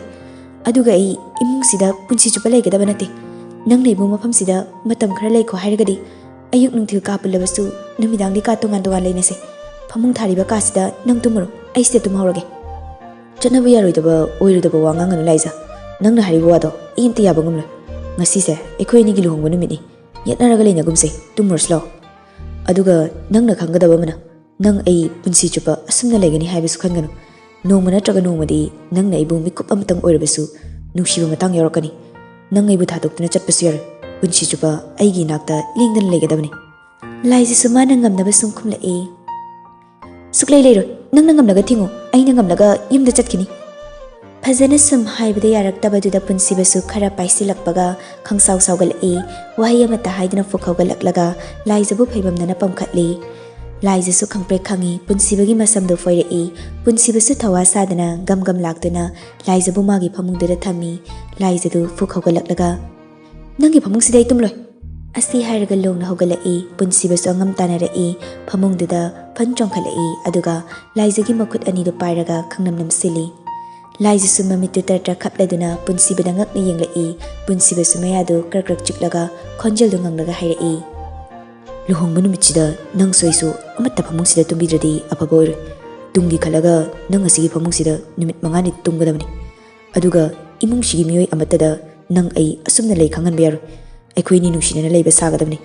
ꯑꯗꯨꯒ ꯑꯩ ꯏꯃꯨꯡꯁꯤꯗ ꯄꯨꯟꯁꯤ ꯆꯨꯞꯄ ꯂꯩꯒꯗꯕ ꯅꯠꯇꯦ꯫ ꯅꯪ ꯂꯩꯕ ꯃꯐꯝꯁꯤꯗ ꯃꯇꯝ ꯈꯔ ꯂꯩꯈꯣ ꯍꯥꯏꯔꯒꯗꯤ ꯑꯌꯨꯛ ꯅꯨꯡꯊꯤꯜ ꯀꯥ ꯄꯨꯜꯂꯕꯁꯨ ꯅꯨꯃꯤꯗꯥꯡꯗꯤ ꯀꯥ ꯇꯣꯉꯥꯟ ꯇꯣꯉꯥꯟ ꯂꯩꯅꯁꯦ꯫ ꯐꯃꯨꯡ ꯊꯥꯔꯤꯕ ꯀꯥꯁꯤꯗ ꯅꯪ ꯇꯨꯝꯃꯨꯔꯣ, ꯑꯩ ꯁꯤꯗ ꯇꯨꯝꯍꯧꯔꯒꯦ꯫" "ꯆꯠꯅꯕ ꯌꯥꯔꯣꯏꯗꯕ, ꯑꯣꯏꯔꯣꯏꯗꯕ ꯋꯥ ꯉꯥꯡꯒꯅꯨ ꯂꯥꯏꯖ꯫ ꯅꯪꯅ ꯍꯥꯏꯔꯤꯕ ꯋꯥꯗꯣ ꯑꯩ ꯑꯝꯇ ꯌꯥꯕ ꯉꯝꯂꯣꯏ꯫ ꯉꯁꯤꯁꯦ ꯑꯩꯈꯣꯏ ꯑꯅꯤꯒꯤ ꯂꯨꯍꯣꯡꯕ ꯅꯨꯃꯤꯠꯅꯤ꯫ ꯌꯦꯠꯅꯔꯒ ꯂꯩꯅꯒꯨꯝꯁꯦ꯫ ꯇꯨꯝꯃꯨꯔꯁꯤ ꯂꯥꯛꯑꯣ꯫ ꯑꯗꯨꯒ ꯅꯪꯅ ꯈꯪꯒꯗꯕ ꯑꯃꯅ, ꯅꯪ ꯑꯩ ꯄꯨꯟꯁꯤ ꯆꯨꯞꯄ ꯑꯁꯨꯝꯅ ꯂꯩꯒꯅꯤ ꯍꯥꯏꯕꯁꯨ ꯈꯟꯒꯅꯨ꯫ ꯅꯣꯡꯃ ꯅꯠꯇ꯭ꯔꯒ ꯅꯣꯡꯃꯗꯤ ꯅꯪꯅ ꯑꯩꯕꯨ ꯃꯤꯀꯨꯞ ꯑꯃꯇꯪ ꯑꯣꯏꯔꯕꯁꯨ ꯅꯨꯡꯁꯤꯕ ꯃꯇꯥꯡ ꯌꯥꯎꯔꯛꯀꯅꯤ꯫ ꯅꯪ ꯑꯩꯕꯨ ꯊꯥꯗꯣꯛꯇꯨꯅ ꯆꯠꯄꯁꯨ ꯌꯥꯔꯣꯏ꯫ ꯄꯨꯟꯁꯤ ꯆꯨꯞꯄ ꯑꯩꯒꯤ ꯏꯅꯥꯛꯇ ꯂꯦꯡꯗꯅ ꯂꯩꯒꯗꯕꯅꯤ꯫" ꯂꯥꯏꯖꯁꯨ ꯃꯥꯅ ꯉꯝꯅꯕ ꯁꯨꯝ ꯈꯨꯝꯂꯛꯏ꯫ "ꯁꯨꯛꯂꯩ ꯂꯩꯔꯣꯏ꯫ ꯅꯪꯅ ꯉꯝꯂꯒ ꯊꯤꯡꯉꯨ꯫ ꯑꯩꯅ ꯉꯝꯂꯒ ꯌꯨꯝꯗ ꯆꯠꯈꯤꯅꯤ꯫" ꯐꯖꯅ ꯁꯨꯝ ꯍꯥꯏꯕꯗ ꯌꯥꯔꯛꯇꯕꯗꯨꯗ ꯄꯨꯟꯁꯤꯕꯁꯨ ꯈꯔ ꯄꯥꯏꯁꯤꯜꯂꯛꯄꯒ ꯈꯪꯁꯥꯎ ꯁꯥꯎꯒꯠꯂꯛꯏ꯫ ꯋꯥꯍꯩ ꯑꯃꯠꯇ ꯍꯥꯏꯗꯅ ꯐꯨꯛ ꯍꯧꯒꯠꯂꯛꯂꯒ ꯂꯥꯏꯖꯕꯨ ꯐꯩꯕꯝꯗꯅ ꯄꯝꯈꯠꯂꯤ꯫ ꯂꯥꯏꯖꯁꯨ ꯈꯪꯄ꯭ꯔꯦꯛ ꯈꯪꯉꯤ꯫ ꯄꯨꯟꯁꯤꯕꯒꯤ ꯃꯁꯝꯗꯨ ꯐꯣꯏꯔꯛꯏ꯫ ꯄꯨꯟꯁꯤꯕꯁꯨ ꯊꯧꯋꯥ ꯁꯥꯗꯅ ꯒꯝ ꯒꯝ ꯂꯥꯛꯇꯨꯅ ꯂꯥꯏꯖꯕꯨ ꯃꯥꯒꯤ ꯐꯃꯨꯡꯗꯨꯗ ꯊꯝꯃꯤ꯫ ꯂꯥꯏꯖꯗꯨ ꯐꯨꯛ ꯍꯧꯒꯠꯂꯛꯂꯒ, "ꯅꯪꯒꯤ ꯐꯃꯨꯡꯁꯤꯗ ꯑꯩ ꯇꯨꯝꯂꯣꯏ꯫" ꯑꯁꯤ ꯍꯥꯏꯔꯒ ꯂꯣꯡꯅ ꯍꯧꯒꯠꯂꯛꯏ꯫ ꯄꯨꯟꯁꯤꯕꯁꯨ ꯑꯉꯝ ꯇꯥꯅꯔꯛꯏ꯫ ꯐꯃꯨꯡꯗꯨꯗ ꯐꯟ ꯆꯣꯡꯈꯠꯂꯛꯏ꯫ ꯑꯗꯨꯒ ꯂꯥꯏꯖꯒꯤ ꯃꯈꯨꯠ ꯑꯅꯤꯗꯨ ꯄꯥꯏꯔꯒ ꯈꯪꯅꯝ ꯅꯝꯁꯤꯜꯂꯤ꯫ ꯂꯥꯏꯖꯁꯨ ꯃꯃꯤꯠꯇꯨ ꯇꯔ ꯇꯔ ꯈꯞꯂꯗꯨꯅ ꯄꯨꯟꯁꯤꯕꯗ ꯉꯛꯅ ꯌꯦꯡꯂꯛꯏ꯫ ꯄꯨꯟꯁꯤꯕꯁꯨ ꯃꯌꯥꯗꯨ ꯀ꯭ꯔꯛ ꯀ꯭ꯔꯛ ꯆꯤꯛꯂꯒ ꯈꯣꯟꯖꯦꯜꯗꯨ ꯉꯪꯂꯒ ꯍꯥꯏꯔꯛꯏ, "ꯂꯨꯍꯣꯡꯕ ꯅꯨꯃꯤꯠꯁꯤꯗ ꯅꯪꯁꯨ ꯑꯩꯁꯨ ꯑꯃꯠꯇ ꯐꯃꯨꯡꯁꯤꯗ ꯇꯨꯝꯕꯤꯗ꯭ꯔꯗꯤ ꯑꯐꯕ ꯑꯣꯏꯔꯣꯏ꯫ ꯇꯨꯡꯒꯤ ꯈꯜꯂꯒ ꯅꯪ ꯑꯁꯤꯒꯤ ꯐꯃꯨꯡꯁꯤꯗ ꯅꯨꯃꯤꯠ ꯃꯉꯥꯅꯤ ꯇꯨꯝꯒꯗꯕꯅꯤ꯫ ꯑꯗꯨꯒ ꯏꯃꯨꯡꯁꯤꯒꯤ ꯃꯤꯑꯣꯏ ꯑꯃꯠꯇꯗ ꯅꯪ ꯑꯩ ꯑꯁꯨꯝꯅ ꯂꯩ ꯈꯪꯍꯟꯕ ꯌꯥꯔꯣꯏ꯫ ꯑꯩꯈꯣꯏꯅꯤ ꯅꯨꯡꯁꯤꯅꯅ ꯂꯩꯕ ꯁꯥꯒꯗꯕꯅꯤ꯫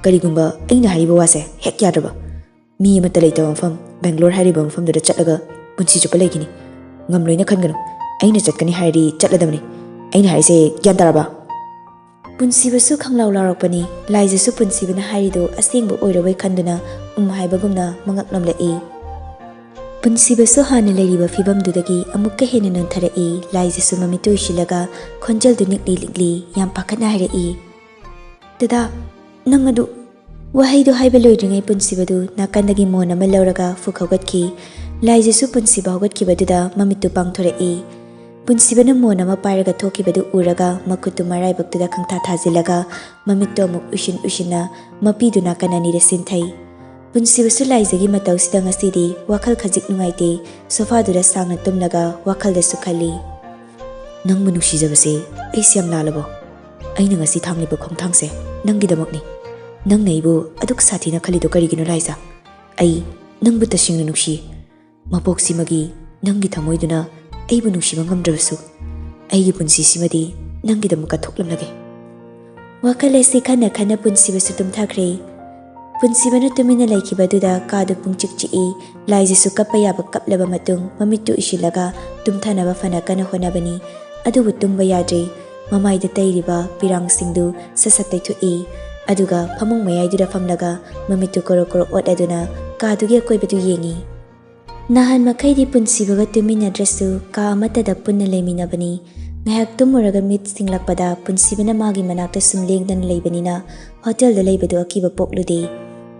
ꯀꯔꯤꯒꯨꯝꯕ ꯑꯩꯅ ꯍꯥꯏꯔꯤꯕ ꯋꯥꯁꯦ ꯍꯦꯛ ꯌꯥꯗ꯭ꯔꯕ, ꯃꯤ ꯑꯃꯠꯇ ꯂꯩꯇꯕ ꯃꯐꯝ ꯕꯦꯡꯒ꯭ꯂꯣꯔ ꯍꯥꯏꯔꯤꯕ ꯃꯐꯝꯗꯨꯗ ꯆꯠꯂꯒ ꯄꯨꯟꯁꯤ ꯆꯨꯞꯄ ꯂꯩꯈꯤꯅꯤ꯫ ꯉꯝꯂꯣꯏꯅ ꯈꯟꯒꯅꯨ꯫ ꯑꯩꯅ ꯆꯠꯀꯅꯤ ꯍꯥꯏꯔꯗꯤ ꯆꯠꯂꯗꯕꯅꯤ꯫ ꯑꯩꯅ ꯍꯥꯏꯁꯦ ꯒ꯭ꯌꯥꯟ ꯇꯥꯔꯕ?" ꯄꯨꯟꯁꯤꯕꯁꯨ ꯈꯪꯂꯥꯎ ꯂꯥꯎꯔꯛꯄꯅꯤ꯫ ꯂꯥꯏꯖꯁꯨ ꯄꯨꯟꯁꯤꯕꯅ ꯍꯥꯏꯔꯤꯗꯨ ꯑꯁꯦꯡꯕ ꯑꯣꯏꯔꯕꯣꯏ ꯈꯟꯗꯨꯅ ꯎꯝ ꯍꯥꯏꯕꯒꯨꯝꯅ ꯃꯉꯛ ꯅꯣꯝꯂꯛꯏ꯫ ꯄꯨꯟꯁꯤꯕꯁꯨ ꯍꯥꯟꯅ ꯂꯩꯔꯤꯕ ꯐꯤꯕꯝꯗꯨꯗꯒꯤ ꯑꯃꯨꯛꯀ ꯍꯦꯟꯅ ꯅꯣꯟꯊꯔꯛꯏ꯫ ꯂꯥꯏꯖꯁꯨ ꯃꯃꯤꯠꯇꯨ ꯎꯏꯁꯤꯜꯂꯒ ꯈꯣꯟꯖꯦꯜꯗꯨ ꯅꯤꯛꯂꯤ ꯅꯤꯛꯂꯤ ꯌꯥꯝ ꯄꯥꯈꯠꯅ ꯍꯥꯏꯔꯛꯏ, "ꯗꯗꯥ, ꯅꯪ ꯑꯗꯨ..." ꯋꯥꯍꯩꯗꯨ ꯍꯥꯏꯕ ꯂꯣꯏꯗ꯭ꯔꯤꯉꯩ ꯄꯨꯟꯁꯤꯕꯗꯨ ꯅꯥꯀꯟꯗꯒꯤ ꯃꯣꯟ ꯑꯃ ꯂꯧꯔꯒ ꯐꯨꯛ ꯍꯧꯒꯠꯈꯤ꯫ ꯂꯥꯏꯖꯁꯨ ꯄꯨꯟꯁꯤꯕ ꯍꯧꯒꯠꯈꯤꯕꯗꯨꯗ ꯃꯃꯤꯠꯇꯨ ꯄꯥꯡꯊꯣꯔꯛꯏ꯫ ꯄꯨꯟꯁꯤꯕꯅ ꯃꯣꯟ ꯑꯃ ꯄꯥꯏꯔꯒ ꯊꯣꯛꯈꯤꯕꯗꯨ ꯎꯔꯒ ꯃꯈꯨꯠꯇꯨ ꯃꯔꯥꯏꯕꯛꯇꯨꯗ ꯈꯪꯊꯥ ꯊꯥꯖꯤꯜꯂꯒ ꯃꯃꯤꯠꯇꯨ ꯑꯃꯨꯛ ꯎꯏꯁꯤꯟ ꯎꯏꯁꯤꯟꯅ ꯃꯄꯤꯗꯨ ꯅꯥꯀꯟ ꯑꯅꯤꯗ ꯁꯤꯟꯊꯩ꯫ ꯄꯨꯟꯁꯤꯕꯁꯨ ꯂꯥꯏꯖꯒꯤ ꯃꯇꯧꯁꯤꯗ ꯉꯁꯤꯗꯤ ꯋꯥꯈꯜ ꯈꯖꯤꯛ ꯅꯨꯡꯉꯥꯏꯇꯦ꯫ ꯁꯣꯐꯥꯗꯨꯗ ꯁꯥꯡꯅ ꯇꯨꯝꯂꯒ ꯋꯥꯈꯜꯗꯁꯨ ꯈꯜꯂꯤ, "ꯅꯪꯕꯨ ꯅꯨꯡꯁꯤꯖꯕꯁꯦ ꯑꯩꯁꯦ ꯌꯥꯝ ꯂꯥꯜꯂꯕꯣ? ꯑꯩꯅ ꯉꯁꯤ ꯊꯥꯡꯂꯤꯕ ꯈꯣꯡꯊꯥꯡꯁꯦ ꯅꯪꯒꯤꯗꯃꯛꯅꯤ꯫ ꯅꯪꯅ ꯑꯩꯕꯨ ꯑꯗꯨꯛ ꯁꯥꯊꯤꯅ ꯈꯜꯂꯤꯗꯣ ꯀꯔꯤꯒꯤꯅꯣ ꯂꯥꯏꯖ? ꯑꯩ ꯅꯪꯕꯨ ꯇꯁꯦꯡꯅ ꯅꯨꯡꯁꯤ꯫ ꯃꯄꯣꯛꯁꯤꯃꯒꯤ ꯅꯪꯒꯤ ꯊꯃꯣꯏꯗꯨꯅ ꯑꯩꯕꯨ ꯅꯨꯡꯁꯤꯕ ꯉꯝꯗ꯭ꯔꯕꯁꯨ, ꯑꯩꯒꯤ ꯄꯨꯟꯁꯤꯁꯤꯃꯗꯤ ꯅꯪꯒꯤꯗꯃꯛ ꯀꯠꯊꯣꯛꯂꯝꯂꯒꯦ꯫" ꯋꯥꯈꯜ ꯑꯁꯤ ꯈꯟꯅ ꯈꯟꯅ ꯄꯨꯟꯁꯤꯕꯁꯨ ꯇꯨꯝꯊꯈ꯭ꯔꯦ꯫ ꯄꯨꯟꯁꯤꯕꯅ ꯇꯨꯃꯤꯟꯅ ꯂꯩꯈꯤꯕꯗꯨꯗ ꯀꯥꯗꯨ ꯄꯨꯡꯆꯤꯛ ꯆꯤꯛꯏ꯫ ꯂꯥꯏꯖꯁꯨ ꯀꯞꯄ ꯌꯥꯕ ꯀꯞꯂꯕ ꯃꯇꯨꯡ ꯃꯃꯤꯠꯇꯨ ꯎꯏꯁꯤꯜꯂꯒ ꯇꯨꯝꯊꯅꯕ ꯐꯅ ꯀꯟꯅ ꯍꯣꯠꯅꯕꯅꯤ꯫ ꯑꯗꯨꯕꯨ ꯇꯨꯝꯕ ꯌꯥꯗ꯭ꯔꯦ꯫ ꯃꯃꯥꯏꯗ ꯇꯩꯔꯤꯕ ꯄꯤꯔꯥꯡꯁꯤꯡꯗꯨ ꯁꯠ ꯁꯠ ꯇꯩꯊꯣꯛꯏ꯫ ꯑꯗꯨꯒ ꯐꯃꯨꯡ ꯃꯌꯥꯏꯗꯨꯗ ꯐꯝꯂꯒ ꯃꯃꯤꯠꯇꯨ ꯀꯣꯔꯣ ꯀꯣꯔꯣ ꯑꯣꯠꯂꯗꯨꯅ ꯀꯥꯗꯨꯒꯤ ꯑꯀꯣꯏꯕꯗꯨ ꯌꯦꯡꯏ꯫ ꯅꯍꯥꯟ ꯃꯈꯩꯗꯤ ꯄꯨꯟꯁꯤꯕꯒ ꯇꯨꯃꯤꯟꯅꯗ꯭ꯔꯁꯨ ꯀꯥ ꯑꯃꯠꯇꯗ ꯄꯨꯟꯅ ꯂꯩꯃꯤꯟꯅꯕꯅꯤ꯫ ꯉꯥꯏꯍꯥꯛ ꯇꯨꯝꯃꯨꯔꯒ ꯃꯤꯠ ꯁꯤꯡꯂꯛꯄꯗ ꯄꯨꯟꯁꯤꯕꯅ ꯃꯥꯒꯤ ꯃꯅꯥꯛꯇ ꯁꯨꯝ ꯂꯦꯡꯗꯅ ꯂꯩꯕꯅꯤꯅ ꯍꯣꯇꯦꯜꯗ ꯂꯩꯕꯗꯨ ꯑꯀꯤꯕ ꯄꯣꯛꯂꯨꯗꯦ꯫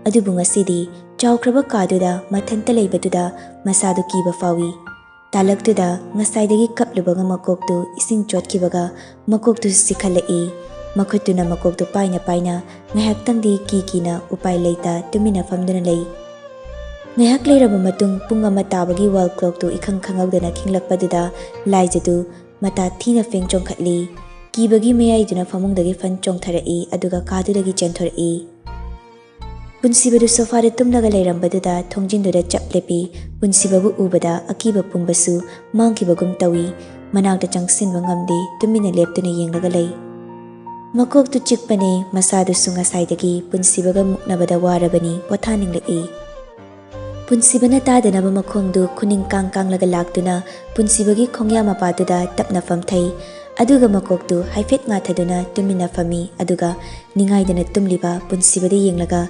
ꯑꯗꯨꯕꯨ ꯉꯁꯤꯗꯤ ꯆꯥꯎꯈ꯭ꯔꯕ ꯀꯥꯗꯨꯗ ꯃꯊꯟꯇ ꯂꯩꯕꯗꯨꯗ ꯃꯁꯥꯗꯨ ꯀꯤꯕ ꯐꯥꯎꯏ꯫ ꯇꯥꯂꯛꯇꯨꯗ ꯉꯁꯥꯏꯗꯒꯤ ꯀꯞꯂꯨꯕꯒ ꯃꯀꯣꯛꯇꯨ ꯏꯁꯤꯡ ꯆꯣꯠꯈꯤꯕꯒ ꯃꯀꯣꯛꯇꯨꯁꯨ ꯆꯤꯛꯈꯠꯂꯛꯏ꯫ ꯃꯈꯨꯠꯇꯨꯅ ꯃꯀꯣꯛꯇꯨ ꯄꯥꯏꯅ ꯄꯥꯏꯅ ꯉꯥꯏꯍꯥꯛꯇꯪꯗꯤ ꯀꯤ ꯀꯤꯅ ꯎꯄꯥꯏ ꯂꯩꯇ ꯇꯨꯃꯤꯟꯅ ꯐꯝꯗꯨꯅ ꯂꯩ꯫ ꯉꯥꯏꯍꯥꯛ ꯂꯩꯔꯕ ꯃꯇꯨꯡ ꯄꯨꯡ ꯑꯃ ꯇꯥꯕꯒꯤ ꯋꯥꯜ ꯀ꯭ꯂꯣꯛꯇꯨ ꯏꯈꯪ ꯈꯪꯍꯧꯗꯅ ꯈꯤꯡꯂꯛꯄꯗꯨꯗ ꯂꯥꯏꯖꯗꯨ ꯃꯇꯥ ꯊꯤꯅ ꯐꯦꯡ ꯆꯣꯡꯈꯠꯂꯤ꯫ ꯀꯤꯕꯒꯤ ꯃꯌꯥꯏꯗꯨꯅ ꯐꯃꯨꯡꯗꯒꯤ ꯐꯟ ꯆꯣꯡꯊꯔꯛꯏ, ꯑꯗꯨꯒ ꯀꯥꯗꯨꯗꯒꯤ ꯆꯦꯟꯊꯣꯔꯛꯏ꯫ ꯄꯨꯟꯁꯤꯕꯗꯨ ꯁꯣꯐꯥꯗ ꯇꯨꯝꯂꯒ ꯂꯩꯔꯝꯕꯗꯨꯗ ꯊꯣꯡꯖꯤꯟꯗꯨꯗ ꯆꯞ ꯂꯦꯞꯄꯤ꯫ ꯄꯨꯟꯁꯤꯕꯕꯨ ꯎꯕꯗ ꯑꯀꯤꯕ ꯄꯨꯝꯕꯁꯨ ꯃꯥꯡꯈꯤꯕꯒꯨꯝ ꯇꯧꯏ꯫ ꯃꯅꯥꯛꯇ ꯆꯪꯁꯤꯟꯕ ꯉꯝꯗꯦ, ꯇꯨꯃꯤꯟꯅ ꯂꯦꯞꯇꯨꯅ ꯌꯦꯡꯂꯒ ꯂꯩ꯫ ꯃꯀꯣꯛꯇꯨ ꯆꯤꯛꯄꯅꯦ, ꯃꯁꯥꯗꯨꯁꯨ ꯉꯁꯥꯏꯗꯒꯤ ꯄꯨꯟꯁꯤꯕꯒ ꯃꯨꯛꯅꯕꯗ ꯋꯥꯔꯕꯅꯤ, ꯄꯣꯊꯥꯅꯤꯡꯂꯛꯏ꯫ ꯄꯨꯟꯁꯤꯕꯅ ꯇꯥꯗꯅꯕ ꯃꯈꯣꯡꯗꯨ ꯈꯨꯅꯤꯡ ꯀꯥꯡ ꯀꯥꯡꯂꯒ ꯂꯥꯛꯇꯨꯅ ꯄꯨꯟꯁꯤꯕꯒꯤ ꯈꯣꯡꯌꯥ ꯃꯄꯥꯗꯨꯗ ꯇꯞꯅ ꯐꯝꯊꯩ꯫ ꯑꯗꯨꯒ ꯃꯀꯣꯛꯇꯨ ꯍꯥꯏꯐꯦꯠ ꯉꯥꯊꯗꯨꯅ ꯇꯨꯃꯤꯟꯅ ꯐꯝꯃꯤ꯫ ꯑꯗꯨꯒ ꯅꯤꯡꯉꯥꯏꯗꯅ ꯇꯨꯝꯂꯤꯕ ꯄꯨꯟꯁꯤꯕꯗ ꯌꯦꯡꯂꯒ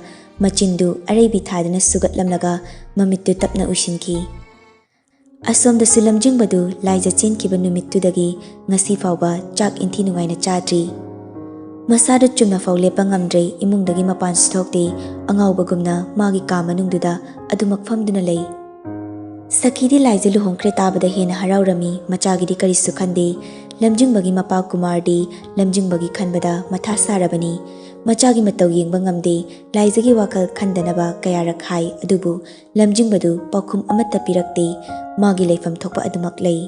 ꯃꯆꯤꯟꯗꯨ ꯑꯔꯩꯕꯤ ꯊꯥꯗꯨꯅ ꯁꯨꯒꯠꯂꯝꯂꯒ ꯃꯃꯤꯠꯇꯨ ꯇꯞꯅ ꯎꯏꯁꯤꯟꯈꯤ꯫ ꯑꯁꯣꯝꯗꯁꯨ ꯂꯝꯖꯤꯡꯕꯗꯨ ꯂꯥꯏꯖ ꯆꯦꯟꯈꯤꯕ ꯅꯨꯃꯤꯠꯇꯨꯗꯒꯤ ꯉꯁꯤ ꯐꯥꯎꯕ ꯆꯥꯛ ꯏꯟꯊꯤ ꯅꯨꯡꯉꯥꯏꯅ ꯆꯥꯗ꯭ꯔꯤ꯫ ꯃꯁꯥꯗꯨ ꯆꯨꯝꯅ ꯐꯥꯎ ꯂꯦꯞꯄ ꯉꯝꯗ꯭ꯔꯦ, ꯏꯃꯨꯡꯗꯒꯤ ꯃꯄꯥꯟꯁꯨ ꯊꯣꯛꯇꯦ, ꯑꯉꯥꯎꯕꯒꯨꯝꯅ ꯃꯥꯒꯤ ꯀꯥ ꯃꯅꯨꯡꯗꯨꯗ ꯑꯗꯨꯃꯛ ꯐꯝꯗꯨꯅ ꯂꯩ꯫ ꯁꯈꯤꯗꯤ ꯂꯥꯏꯖ ꯂꯨꯍꯣꯡꯈ꯭ꯔꯦ ꯇꯥꯕꯗ ꯍꯦꯟꯅ ꯍꯔꯥꯎꯔꯝꯃꯤ, ꯃꯆꯥꯒꯤꯗꯤ ꯀꯔꯤꯁꯨ ꯈꯟꯗꯦ꯫ ꯂꯝꯖꯤꯡꯕꯒꯤ ꯃꯄꯥ ꯀꯨꯃꯥꯔꯗꯤ ꯂꯝꯖꯤꯡꯕꯒꯤ ꯈꯟꯕꯗ ꯃꯊꯥ ꯁꯥꯔꯕꯅꯤ꯫ ꯃꯆꯥꯒꯤ ꯃꯇꯧ ꯌꯦꯡꯕ ꯉꯝꯗꯦ, ꯂꯥꯏꯖꯒꯤ ꯋꯥꯈꯜ ꯈꯟꯗꯅꯕ ꯀꯌꯥꯔꯛ ꯍꯥꯏ, ꯑꯗꯨꯕꯨ ꯂꯝꯖꯤꯡꯕꯗꯨ ꯄꯥꯎꯈꯨꯝ ꯑꯃꯠꯇ ꯄꯤꯔꯛꯇꯦ꯫ ꯃꯥꯒꯤ ꯂꯩꯐꯝ ꯊꯣꯛꯄ ꯑꯗꯨꯃꯛ ꯂꯩ꯫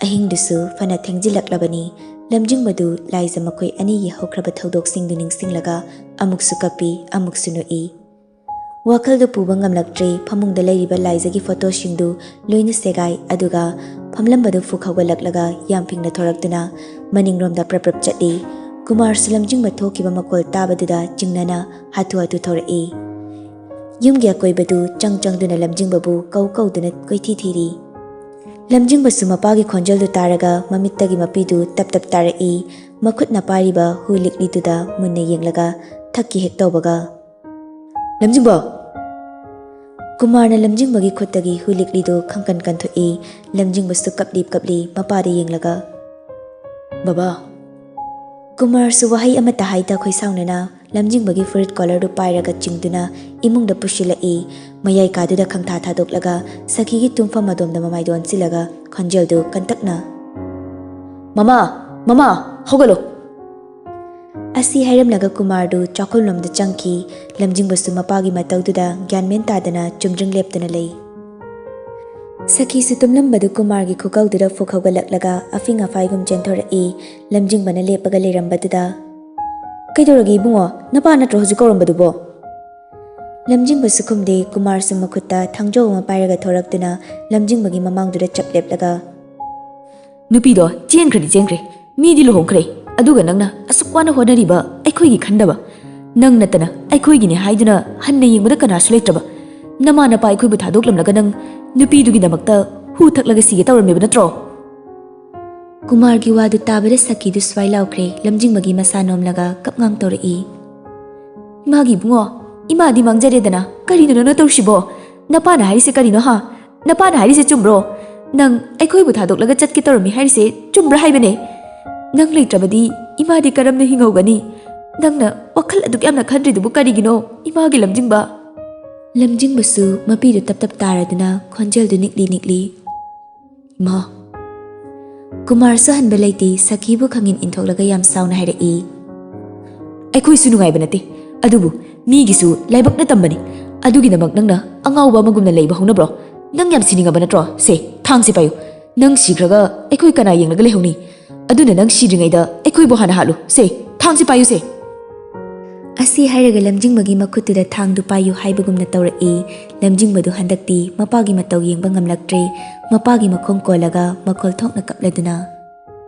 ꯑꯍꯤꯡꯗꯨꯁꯨ ꯐꯅ ꯊꯦꯡꯖꯤꯜꯂꯛꯂꯕꯅꯤ꯫ ꯂꯝꯖꯤꯡꯕꯗꯨ ꯂꯥꯏꯖ ꯃꯈꯣꯏ ꯑꯅꯤꯒꯤ ꯍꯧꯈ꯭ꯔꯕ ꯊꯧꯗꯣꯛꯁꯤꯡꯗꯨ ꯅꯤꯡꯁꯤꯡꯂꯒ ꯑꯃꯨꯛꯁꯨ ꯀꯞꯄꯤ, ꯑꯃꯨꯛꯁꯨ ꯅꯣꯛꯏ꯫ ꯋꯥꯈꯜꯗꯨ ꯄꯨꯕ ꯉꯝꯂꯛꯇ꯭ꯔꯦ꯫ ꯐꯃꯨꯡꯗ ꯂꯩꯔꯤꯕ ꯂꯥꯏꯖꯒꯤ ꯐꯣꯇꯣꯁꯤꯡꯗꯨ ꯂꯣꯏꯅ ꯁꯦꯒꯥꯏ, ꯑꯗꯨꯒ ꯐꯝꯂꯝꯕꯗꯨ ꯐꯨꯛ ꯍꯧꯒꯠꯂꯛꯂꯒ ꯌꯥꯝ ꯐꯤꯡꯅ ꯊꯣꯔꯛꯇꯨꯅ ꯃꯅꯤꯡꯔꯣꯝꯗ ꯄ꯭ꯔꯞ ꯄ꯭ꯔꯞ ꯆꯠꯂꯤ꯫ ꯀꯨꯃꯥꯔꯁꯨ ꯂꯝꯖꯤꯡꯕ ꯊꯣꯛꯈꯤꯕ ꯃꯈꯣꯜ ꯇꯥꯕꯗꯨꯗ ꯆꯤꯡꯅꯅ ꯍꯥꯊꯨ ꯍꯥꯊꯨ ꯊꯣꯔꯛꯏ꯫ ꯌꯨꯝꯒꯤ ꯑꯀꯣꯏꯕꯗꯨ ꯆꯪ ꯆꯪꯗꯨꯅ ꯂꯝꯖꯤꯡꯕꯕꯨ ꯀꯧ ꯀꯧꯗꯨꯅ ꯀꯣꯏꯊꯤ ꯊꯤꯔꯤ꯫ ꯂꯝꯖꯤꯡꯕꯁꯨ ꯃꯄꯥꯒꯤ ꯈꯣꯟꯖꯦꯜꯗꯨ ꯇꯥꯔꯒ ꯃꯃꯤꯠꯇꯒꯤ ꯃꯄꯤꯗꯨ ꯇꯞ ꯇꯞ ꯇꯥꯔꯛꯏ꯫ ꯃꯈꯨꯠꯅ ꯄꯥꯏꯔꯤꯕ ꯍꯨ ꯂꯤꯛꯂꯤꯗꯨꯗ ꯃꯨꯟꯅ ꯌꯦꯡꯂꯒ ꯊꯛꯀꯤ ꯍꯦꯛ ꯇꯧꯕꯒ, "ꯂꯝꯖꯤꯡꯕ!" ꯀꯨꯃꯥꯔꯅ ꯂꯝꯖꯤꯡꯕꯒꯤ ꯈꯨꯠꯇꯒꯤ ꯍꯨ ꯂꯤꯛꯂꯤꯗꯨ ꯈꯪꯀꯟ ꯀꯟꯊꯣꯛꯏ꯫ ꯂꯝꯖꯤꯡꯕꯁꯨ ꯀꯞꯂꯤ ꯀꯞꯂꯤ ꯃꯄꯥꯗ ꯌꯦꯡꯂꯒ, "ꯕꯕꯥ!" ꯀꯨꯃꯥꯔꯁꯨ ꯋꯥꯍꯩ ꯑꯃꯠꯇ ꯍꯥꯏꯗ ꯈꯣꯏꯁꯥꯎꯅꯅ ꯂꯝꯖꯤꯡꯕꯒꯤ ꯐꯨꯔꯤꯠ ꯀꯣꯂꯔꯗꯨ ꯄꯥꯏꯔꯒ ꯆꯤꯡꯗꯨꯅ ꯏꯃꯨꯡꯗ ꯄꯨꯁꯤꯜꯂꯛꯏ꯫ ꯃꯌꯥꯏ ꯀꯥꯗꯨꯗ ꯈꯪꯊꯥ ꯊꯥꯗꯣꯛꯂꯒ ꯁꯈꯤꯒꯤ ꯇꯨꯝꯐꯝ ꯑꯗꯣꯝꯗ ꯃꯃꯥꯏꯗꯣ ꯑꯣꯟꯁꯤꯜꯂꯒ ꯈꯣꯟꯖꯦꯜꯗꯨ ꯀꯟꯇꯛꯅ, "ꯃꯃꯥ! ꯃꯃꯥ! ꯍꯧꯒꯠꯂꯣ!" ꯑꯁꯤ ꯍꯥꯏꯔꯝꯂꯒ ꯀꯨꯃꯥꯔꯗꯨ ꯆꯥꯛꯈꯨꯝꯂꯣꯝꯗ ꯆꯪꯈꯤ꯫ ꯂꯝꯖꯤꯡꯕꯁꯨ ꯃꯄꯥꯒꯤ ꯃꯇꯧꯗꯨꯗ ꯒ꯭ꯌꯥꯟ ꯃꯦꯟ ꯇꯥꯗꯅ ꯆꯨꯝꯗ꯭ꯔꯤꯡ ꯂꯦꯞꯇꯨꯅ ꯂꯩ꯫ ꯁꯈꯤꯁꯨ ꯇꯨꯝꯂꯝꯕꯗꯨ ꯀꯨꯃꯥꯔꯒꯤ ꯈꯨꯀꯧꯗꯨꯗ ꯐꯨꯛ ꯍꯧꯒꯠꯂꯛꯂꯒ ꯑꯐꯤꯡ ꯑꯐꯥꯏꯒꯨꯝ ꯆꯦꯟꯊꯣꯔꯛꯏ꯫ ꯂꯝꯖꯤꯡꯕꯅ ꯂꯦꯞꯄꯒ ꯂꯩꯔꯝꯕꯗꯨꯗ, "ꯀꯩꯗꯧꯔꯒꯦ ꯏꯕꯨꯡꯉꯣ? ꯅꯄꯥ ꯅꯠꯇ꯭ꯔꯣ ꯍꯧꯖꯤꯛ ꯀꯧꯔꯝꯕꯗꯨꯕꯣ?" ꯂꯝꯖꯤꯡꯕꯁꯨ ꯈꯨꯝꯗꯦ꯫ ꯀꯨꯃꯥꯔꯁꯨ ꯃꯈꯨꯠꯇ ꯊꯥꯡꯖꯧ ꯑꯃ ꯄꯥꯏꯔꯒ ꯊꯣꯔꯛꯇꯨꯅ ꯂꯝꯖꯤꯡꯕꯒꯤ ꯃꯃꯥꯡꯗꯨꯗ ꯆꯞ ꯂꯦꯞꯂꯒ, "ꯅꯨꯄꯤꯗꯣ ꯆꯦꯟꯈ꯭ꯔꯗꯤ ꯆꯦꯟꯈ꯭ꯔꯦ, ꯃꯤꯗꯤ ꯂꯨꯍꯣꯡꯈ꯭ꯔꯦ, ꯑꯗꯨꯒ ꯅꯪꯅ ꯑꯁꯨꯛ ꯋꯥꯅ ꯍꯣꯠꯅꯔꯤꯕ ꯑꯩꯈꯣꯏꯒꯤ ꯈꯟꯗꯕ? ꯅꯪ ꯅꯠꯇꯅ ꯑꯩꯈꯣꯏꯒꯤꯅꯦ ꯍꯥꯏꯗꯨꯅ ꯍꯟꯅ ꯌꯦꯡꯕꯗ ꯀꯅꯥꯁꯨ ꯂꯩꯇ꯭ꯔꯕ? ꯅꯃꯥ ꯅꯄꯥ ꯑꯩꯈꯣꯏꯕꯨ ꯊꯥꯗꯣꯛꯂꯝꯂꯒ ꯅꯪ ꯅꯨꯄꯤꯗꯨꯒꯤꯗꯃꯛꯇ ꯍꯨ ꯊꯛꯂꯒ ꯁꯤꯒꯦ ꯇꯧꯔꯝꯃꯤꯕ ꯅꯠꯇ꯭ꯔꯣ?" ꯀꯨꯃꯥꯔꯒꯤ ꯋꯥꯗꯨ ꯇꯥꯕꯗ ꯁꯈꯤꯗꯨ ꯁ꯭ꯋꯥꯏ ꯂꯥꯎꯈ꯭ꯔꯦ꯫ ꯂꯝꯖꯤꯡꯕꯒꯤ ꯃꯁꯥ ꯅꯣꯝꯂꯒ ꯀꯞꯉꯥꯡ ꯇꯧꯔꯛꯏ, "ꯏꯃꯥꯒꯤ ꯏꯕꯨꯡꯉꯣ, ꯏꯃꯥꯗꯤ ꯃꯥꯡꯖꯔꯦꯗꯅ꯫ ꯀꯔꯤꯅꯣ ꯅꯪꯅ ꯇꯧꯔꯤꯁꯤꯕꯣ? ꯅꯄꯥꯅ ꯍꯥꯏꯔꯤꯁꯦ ꯀꯔꯤꯅꯣ, ꯍꯥ? ꯅꯄꯥꯅ ꯍꯥꯏꯔꯤꯁꯦ ꯆꯨꯝꯕ꯭ꯔꯣ? ꯅꯪ ꯑꯩꯈꯣꯏꯕꯨ ꯊꯥꯗꯣꯛꯂꯒ ꯆꯠꯀꯦ ꯇꯧꯔꯝꯃꯤ ꯍꯥꯏꯔꯤꯁꯦ ꯆꯨꯝꯕ꯭ꯔꯥ ꯍꯥꯏꯕꯅꯦ? ꯅꯪ ꯂꯩꯇ꯭ꯔꯕꯗꯤ ꯏꯃꯥꯗꯤ ꯀꯔꯝꯅ ꯍꯤꯡꯍꯧꯒꯅꯤ? ꯅꯪꯅ ꯋꯥꯈꯜ ꯑꯗꯨꯛ ꯌꯥꯝꯅ ꯈꯟꯗ꯭ꯔꯤꯗꯨꯕꯨ ꯀꯔꯤꯒꯤꯅꯣ, ꯏꯃꯥꯒꯤ ꯂꯝꯖꯤꯡꯕ? ꯂꯝꯖꯤꯡꯕꯁꯨ ꯃꯄꯤꯗꯨ ꯇꯞ ꯇꯞ ꯇꯥꯔꯗꯨꯅ ꯈꯣꯟꯖꯦꯜꯗꯨ ꯅꯤꯛꯂꯤ ꯅꯤꯛꯂꯤ꯫ "ꯏꯃꯥ!" ꯀꯨꯃꯥꯔꯁꯨ ꯍꯟꯕ ꯂꯩꯇꯦ, ꯁꯈꯤꯕꯨ ꯈꯪꯏꯟ ꯏꯟꯊꯣꯛꯂꯒ ꯌꯥꯝ ꯁꯥꯎꯅ ꯍꯥꯏꯔꯛꯏ꯫ "ꯑꯩꯈꯣꯏꯁꯨ ꯅꯨꯡꯉꯥꯏꯕ ꯅꯠꯇꯦ, ꯑꯗꯨꯕꯨ ꯃꯤꯒꯤꯁꯨ ꯂꯥꯏꯕꯛꯅ ꯇꯝꯕꯅꯤ꯫ ꯑꯗꯨꯒꯤꯗꯃꯛ ꯅꯪꯅ ꯑꯉꯥꯎꯕ ꯑꯃꯒꯨꯝꯅ ꯂꯩꯕ ꯍꯧꯅꯕ꯭ꯔꯣ? ꯅꯪ ꯌꯥꯝ ꯁꯤꯅꯤꯡꯉꯕ ꯅꯠꯇ꯭ꯔꯣ? ꯁꯦ, ꯊꯥꯡꯁꯦ ꯄꯥꯏꯌꯨ꯫ ꯅꯪ ꯁꯤꯈ꯭ꯔꯒ ꯑꯩꯈꯣꯏ ꯀꯅꯥ ꯌꯦꯡꯂꯒ ꯂꯩꯍꯧꯅꯤ? ꯑꯗꯨꯅ ꯅꯪ ꯁꯤꯗ꯭ꯔꯤꯉꯩꯗ ꯑꯩꯈꯣꯏꯕꯨ ꯍꯥꯟꯅ ꯍꯥꯠꯂꯨ꯫ ꯁꯦ, ꯊꯥꯡꯁꯦ ꯄꯥꯏꯌꯨ ꯁꯦ!" ꯑꯁꯤ ꯍꯥꯏꯔꯒ ꯂꯝꯖꯤꯡꯕꯒꯤ ꯃꯈꯨꯠꯇꯨꯗ ꯊꯥꯡꯗꯨ ꯄꯥꯏꯌꯨ ꯍꯥꯏꯕꯒꯨꯝꯅ ꯇꯧꯔꯛꯏ꯫ ꯂꯝꯖꯤꯡꯕꯗꯨ ꯍꯟꯗꯛꯇꯤ ꯃꯄꯥꯒꯤ ꯃꯇꯧ ꯌꯦꯡꯕ ꯉꯝꯂꯛꯇ꯭ꯔꯦ꯫ ꯃꯄꯥꯒꯤ ꯃꯈꯣꯡ ꯀꯣꯜꯂꯒ ꯃꯈꯣꯜ ꯊꯣꯛꯅ ꯀꯞꯂꯗꯨꯅ,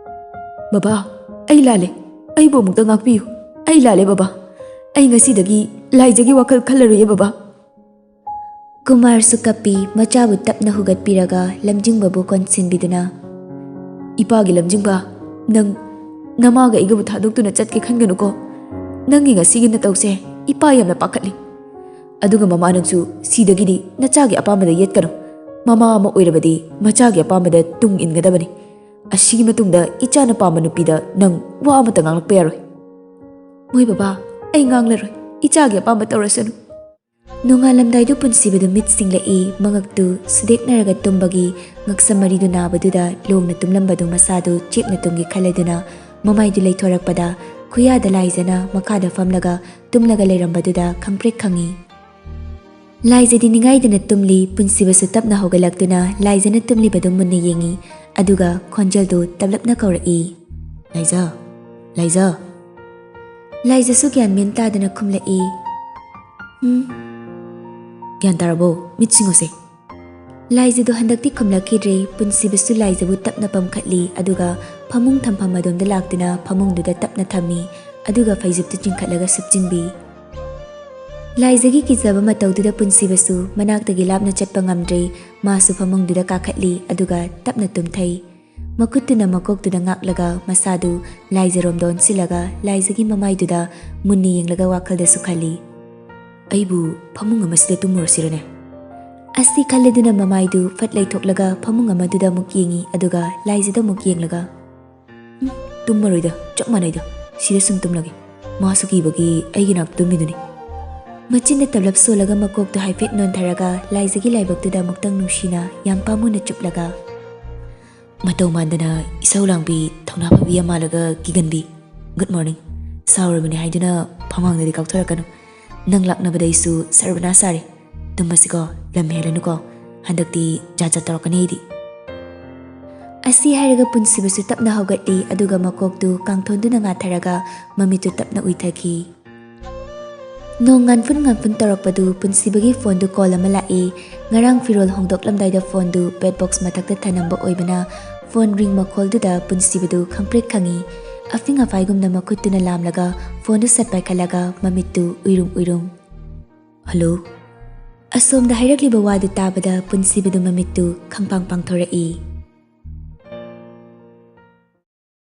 "ꯕꯕꯥ, ꯑꯩ ꯂꯥꯜꯂꯦ꯫ ꯑꯩꯕꯨ ꯑꯃꯨꯛꯇ ꯉꯥꯛꯄꯤꯌꯨ꯫ ꯑꯩ ꯂꯥꯜꯂꯦ ꯕꯕꯥ꯫ ꯑꯩ ꯉꯁꯤꯗꯒꯤ ꯂꯥꯏꯖꯒꯤ ꯋꯥꯈꯜ ꯈꯜꯂꯔꯣꯏꯌꯦ ꯕꯕꯥ꯫" ꯀꯨꯃꯥꯔꯁꯨ ꯀꯞꯄꯤ꯫ ꯃꯆꯥꯕꯨ ꯇꯞꯅ ꯍꯨꯒꯠꯄꯤꯔꯒ ꯂꯝꯖꯤꯡꯕꯕꯨ ꯀꯣꯟꯁꯤꯟꯕꯤꯗꯨꯅ, "ꯏꯄꯥꯒꯤ ꯂꯝꯖꯤꯡꯕ, ꯅꯪ ꯅꯃꯥꯒ ꯑꯩꯒꯕꯨ ꯊꯥꯗꯣꯛꯇꯨꯅ ꯆꯠꯀꯦ ꯈꯟꯒꯅꯨꯀꯣ꯫ ꯅꯪꯒꯤ ꯉꯁꯤꯒꯤ ꯅꯇꯧꯁꯦ ꯏꯄꯥ ꯌꯥꯝꯅ ꯄꯥꯈꯠꯂꯤ꯫ ꯑꯗꯨꯒ ꯃꯃꯥ, ꯅꯪꯁꯨ ꯁꯤꯗꯒꯤꯗꯤ ꯅꯆꯥꯒꯤ ꯑꯄꯥꯝꯕꯗ ꯌꯦꯠꯀꯅꯨ꯫ ꯃꯃꯥ ꯑꯃ ꯑꯣꯏꯔꯕꯗꯤ ꯃꯆꯥꯒꯤ ꯑꯄꯥꯝꯕꯗ ꯇꯨꯡ ꯏꯟꯒꯗꯕꯅꯤ꯫ ꯑꯁꯤꯒꯤ ꯃꯇꯨꯡꯗ ꯏꯆꯥꯅ ꯄꯥꯝꯕ ꯅꯨꯄꯤꯗ ꯅꯪ ꯋꯥ ꯑꯃꯠꯇ ꯉꯥꯡꯂꯛꯄ ꯌꯥꯔꯣꯏ꯫" "ꯍꯣꯏ ꯕꯕꯥ, ꯑꯩ ꯉꯥꯡꯂꯔꯣꯏ꯫ ꯏꯆꯥꯒꯤ ꯑꯄꯥꯝꯕ ꯇꯧꯔꯁꯅꯨ꯫" ꯅꯣꯡꯉꯥꯜꯂꯝꯗꯥꯏꯗꯨ ꯄꯨꯟꯁꯤꯕꯗꯨ ꯃꯤꯠ ꯁꯤꯡꯂꯛꯏ꯫ ꯃꯉꯛꯇꯨ ꯁꯨꯗꯦꯛꯅꯔꯒ ꯇꯨꯝꯕꯒꯤ ꯉꯛꯁꯝ ꯃꯔꯤꯗꯨ ꯅꯥꯕꯗꯨꯗ ꯂꯣꯡꯅ ꯇꯨꯝꯂꯝꯕꯗꯨ ꯃꯁꯥꯗꯨ ꯆꯦꯞꯅ ꯇꯨꯝꯒꯦ ꯈꯜꯂꯗꯨꯅ ꯃꯃꯥꯏꯗꯨ ꯂꯩꯊꯣꯔꯛꯄꯗ ꯈꯨꯌꯥꯗ ꯂꯥꯏꯖꯅ ꯃꯈꯥꯗ ꯐꯝꯂꯒ ꯇꯨꯝꯂꯒ ꯂꯩꯔꯝꯕꯗꯨꯗ ꯈꯪꯄ꯭ꯔꯦꯛ ꯈꯪꯉꯤ꯫ ꯂꯥꯏꯖꯗꯤ ꯅꯤꯡꯉꯥꯏꯗꯅ ꯇꯨꯝꯂꯤ꯫ ꯄꯨꯟꯁꯤꯕꯁꯨ ꯇꯞꯅ ꯍꯧꯒꯠꯂꯛꯇꯨꯅ ꯂꯥꯏꯖꯅ ꯇꯨꯝꯂꯤꯕꯗꯨ ꯃꯨꯟꯅ ꯌꯦꯡꯉꯤ꯫ ꯑꯗꯨꯒ ꯈꯣꯟꯖꯦꯜꯗꯨ ꯇꯞꯂꯞꯅ ꯀꯧꯔꯛꯏ, "ꯂꯥꯏꯖ, ꯂꯥꯏꯖ!" ꯂꯥꯏꯖꯁꯨ ꯒ꯭ꯌꯥꯟ ꯃꯦꯟ ꯇꯥꯗꯅ ꯈꯨꯝꯂꯛꯏ, "ꯎꯝ꯫" "ꯒ꯭ꯌꯥꯟ ꯇꯥꯔꯕꯣ? ꯃꯤꯠ ꯁꯤꯡꯉꯣꯁꯦ꯫" ꯂꯥꯏꯖꯗꯨ ꯍꯟꯗꯛꯇꯤ ꯈꯨꯝꯂꯛꯈꯤꯗ꯭ꯔꯦ꯫ ꯄꯨꯟꯁꯤꯕꯁꯨ ꯂꯥꯏꯖꯕꯨ ꯇꯞꯅ ꯄꯝꯈꯠꯂꯤ, ꯑꯗꯨꯒ ꯐꯃꯨꯡ ꯊꯝꯐꯝ ꯑꯗꯣꯝꯗ ꯂꯥꯛꯇꯨꯅ ꯐꯃꯨꯡꯗꯨꯗ ꯇꯞꯅ ꯊꯝꯃꯤ, ꯑꯗꯨꯒ ꯐꯩꯖꯨꯞꯇꯨ ꯆꯤꯡꯈꯠꯂꯒ ꯁꯨꯞꯆꯤꯟꯕꯤ꯫ ꯂꯥꯏꯖꯒꯤ ꯀꯤꯖꯕ ꯃꯇꯧꯗꯨꯗ ꯄꯨꯟꯁꯤꯕꯁꯨ ꯃꯅꯥꯛꯇꯒꯤ ꯂꯥꯞꯅ ꯆꯠꯄ ꯉꯝꯗ꯭ꯔꯦ꯫ ꯃꯥꯁꯨ ꯐꯃꯨꯡꯗꯨꯗ ꯀꯥꯈꯠꯂꯤ, ꯑꯗꯨꯒ ꯇꯞꯅ ꯇꯨꯝꯊꯩ꯫ ꯃꯈꯨꯠꯇꯨꯅ ꯃꯀꯣꯛꯇꯨꯗ ꯉꯥꯛꯂꯒ ꯃꯁꯥꯗꯨ ꯂꯥꯏꯖꯔꯣꯝꯗ ꯑꯣꯟꯁꯤꯜꯂꯒ ꯂꯥꯏꯖꯒꯤ ꯃꯃꯥꯏꯗꯨꯗ ꯃꯨꯟꯅ ꯌꯦꯡꯂꯒ ꯋꯥꯈꯜꯗꯁꯨ ꯈꯜꯂꯤ꯫ ꯑꯩꯕꯨ ꯐꯃꯨꯡ ꯑꯃꯁꯤꯗ ꯇꯨꯝꯃꯨꯔꯁꯤꯔꯅꯦ? ꯑꯁꯤ ꯈꯜꯂꯗꯨꯅ ꯃꯃꯥꯏꯗꯨ ꯐꯠ ꯂꯩꯊꯣꯛꯂꯒ ꯐꯃꯨꯡ ꯑꯃꯗꯨꯗ ꯑꯃꯨꯛ ꯌꯦꯡꯉꯤ, ꯑꯗꯨꯒ ꯂꯥꯏꯖꯗ ꯑꯃꯨꯛ ꯌꯦꯡꯂꯒ, "ꯎꯝ, ꯇꯨꯝꯃꯔꯣꯏꯗ, ꯆꯞ ꯃꯥꯟꯅꯩꯗ, ꯁꯤꯗ ꯁꯨꯝ ꯇꯨꯝꯂꯒꯦ꯫ ꯃꯥꯁꯨ ꯀꯤꯕꯒꯤ ꯑꯩꯒꯤ ꯅꯥꯛꯇ ꯇꯨꯝꯃꯤꯗꯨꯅꯤ"꯫ ꯃꯆꯤꯟꯅ ꯇꯞꯂꯞ ꯁꯣꯜꯂꯒ ꯃꯀꯣꯛꯇꯨ ꯍꯥꯏꯐꯦꯠ ꯅꯣꯟꯊꯔꯒ ꯂꯥꯏꯖꯒꯤ ꯂꯥꯏꯕꯛꯇꯨꯗ ꯑꯃꯨꯛꯇꯪ ꯅꯨꯡꯁꯤꯅ ꯌꯥꯝ ꯄꯥꯝꯃꯨꯅ ꯆꯨꯞꯂꯒ, "ꯃꯇꯧ ꯃꯥꯟꯗꯅ ꯏꯁꯧ ꯂꯥꯡꯕꯤ, ꯊꯧꯅꯥ ꯐꯕꯤ ꯌꯥꯝ ꯃꯥꯜꯂꯒ ꯀꯤꯒꯟꯕꯤ꯫ Good morning꯫ ꯁꯥꯎꯔꯕꯅꯤ ꯍꯥꯏꯗꯨꯅ ꯐꯃꯥꯡꯗꯗꯤ ꯀꯥꯎꯊꯣꯔꯛꯀꯅꯨ꯫ ꯅꯪ ꯂꯥꯛꯅꯕꯗ ꯑꯩꯁꯨ ꯁꯔꯕꯅꯥ ꯁꯥꯔꯦ꯫ ꯇꯨꯝꯃꯁꯤꯀꯣ, ꯂꯝ ꯍꯦꯜꯂꯅꯨꯀꯣ꯫ ꯍꯟꯗꯛꯇꯤ ꯖꯥꯠ ꯖꯥꯠ ꯇꯧꯔꯛꯀꯅꯤ ꯑꯩꯗꯤ"꯫ ꯑꯁꯤ ꯍꯥꯏꯔꯒ ꯄꯨꯟꯁꯤꯕꯁꯨ ꯇꯞꯅ ꯍꯧꯒꯠꯂꯤ, ꯑꯗꯨꯒ ꯃꯀꯣꯛꯇꯨ ꯀꯥꯡꯊꯣꯟꯗꯨꯅ ꯉꯥꯊꯔꯒ ꯃꯃꯤꯠꯇꯨ ꯇꯞꯅ ꯎꯏꯊꯈꯤ꯫ ꯅꯣꯡ ꯉꯥꯟꯐꯨꯟ ꯉꯥꯟꯐꯨꯟ ꯇꯧꯔꯛꯄꯗꯨ ꯄꯨꯟꯁꯤꯕꯒꯤ ꯐꯣꯟꯗꯨ ꯀꯣꯜ ꯑꯃ ꯂꯥꯛꯏ꯫ ꯉꯔꯥꯡ ꯐꯤꯔꯣꯜ ꯍꯣꯡꯗꯣꯛꯂꯝꯗꯥꯏꯗ ꯐꯣꯟꯗꯨ ꯕꯦꯗ ꯕꯣꯛꯁ ꯃꯊꯛꯇ ꯊꯅꯝꯕ ꯑꯣꯏꯕꯅ ꯐꯣꯟ ꯔꯤꯡ ꯃꯈꯣꯜꯗꯨꯗ ꯄꯨꯟꯁꯤꯕꯗꯨ ꯈꯪꯄ꯭ꯔꯤꯛ ꯈꯪꯏ꯫ ꯑꯐꯤꯡ ꯑꯐꯥꯏꯒꯨꯝꯅ ꯃꯈꯨꯠꯇꯨꯅ ꯂꯥꯝꯂꯒ ꯐꯣꯟꯗꯨ ꯁꯠ ꯄꯥꯏꯈꯠꯂꯒ ꯃꯃꯤꯠꯇꯨ ꯎꯏꯔꯨꯝ ꯎꯏꯔꯨꯝ꯫ "ꯍꯜꯂꯣ?" ꯑꯁꯣꯝꯗ ꯍꯥꯏꯔꯛꯂꯤꯕ ꯋꯥꯗꯨ ꯇꯥꯕꯗ ꯄꯨꯟꯁꯤꯕꯗꯨ ꯃꯃꯤꯠꯇꯨ ꯈꯪꯄꯥꯡ ꯄꯥꯡꯊꯣꯔꯛꯏ꯫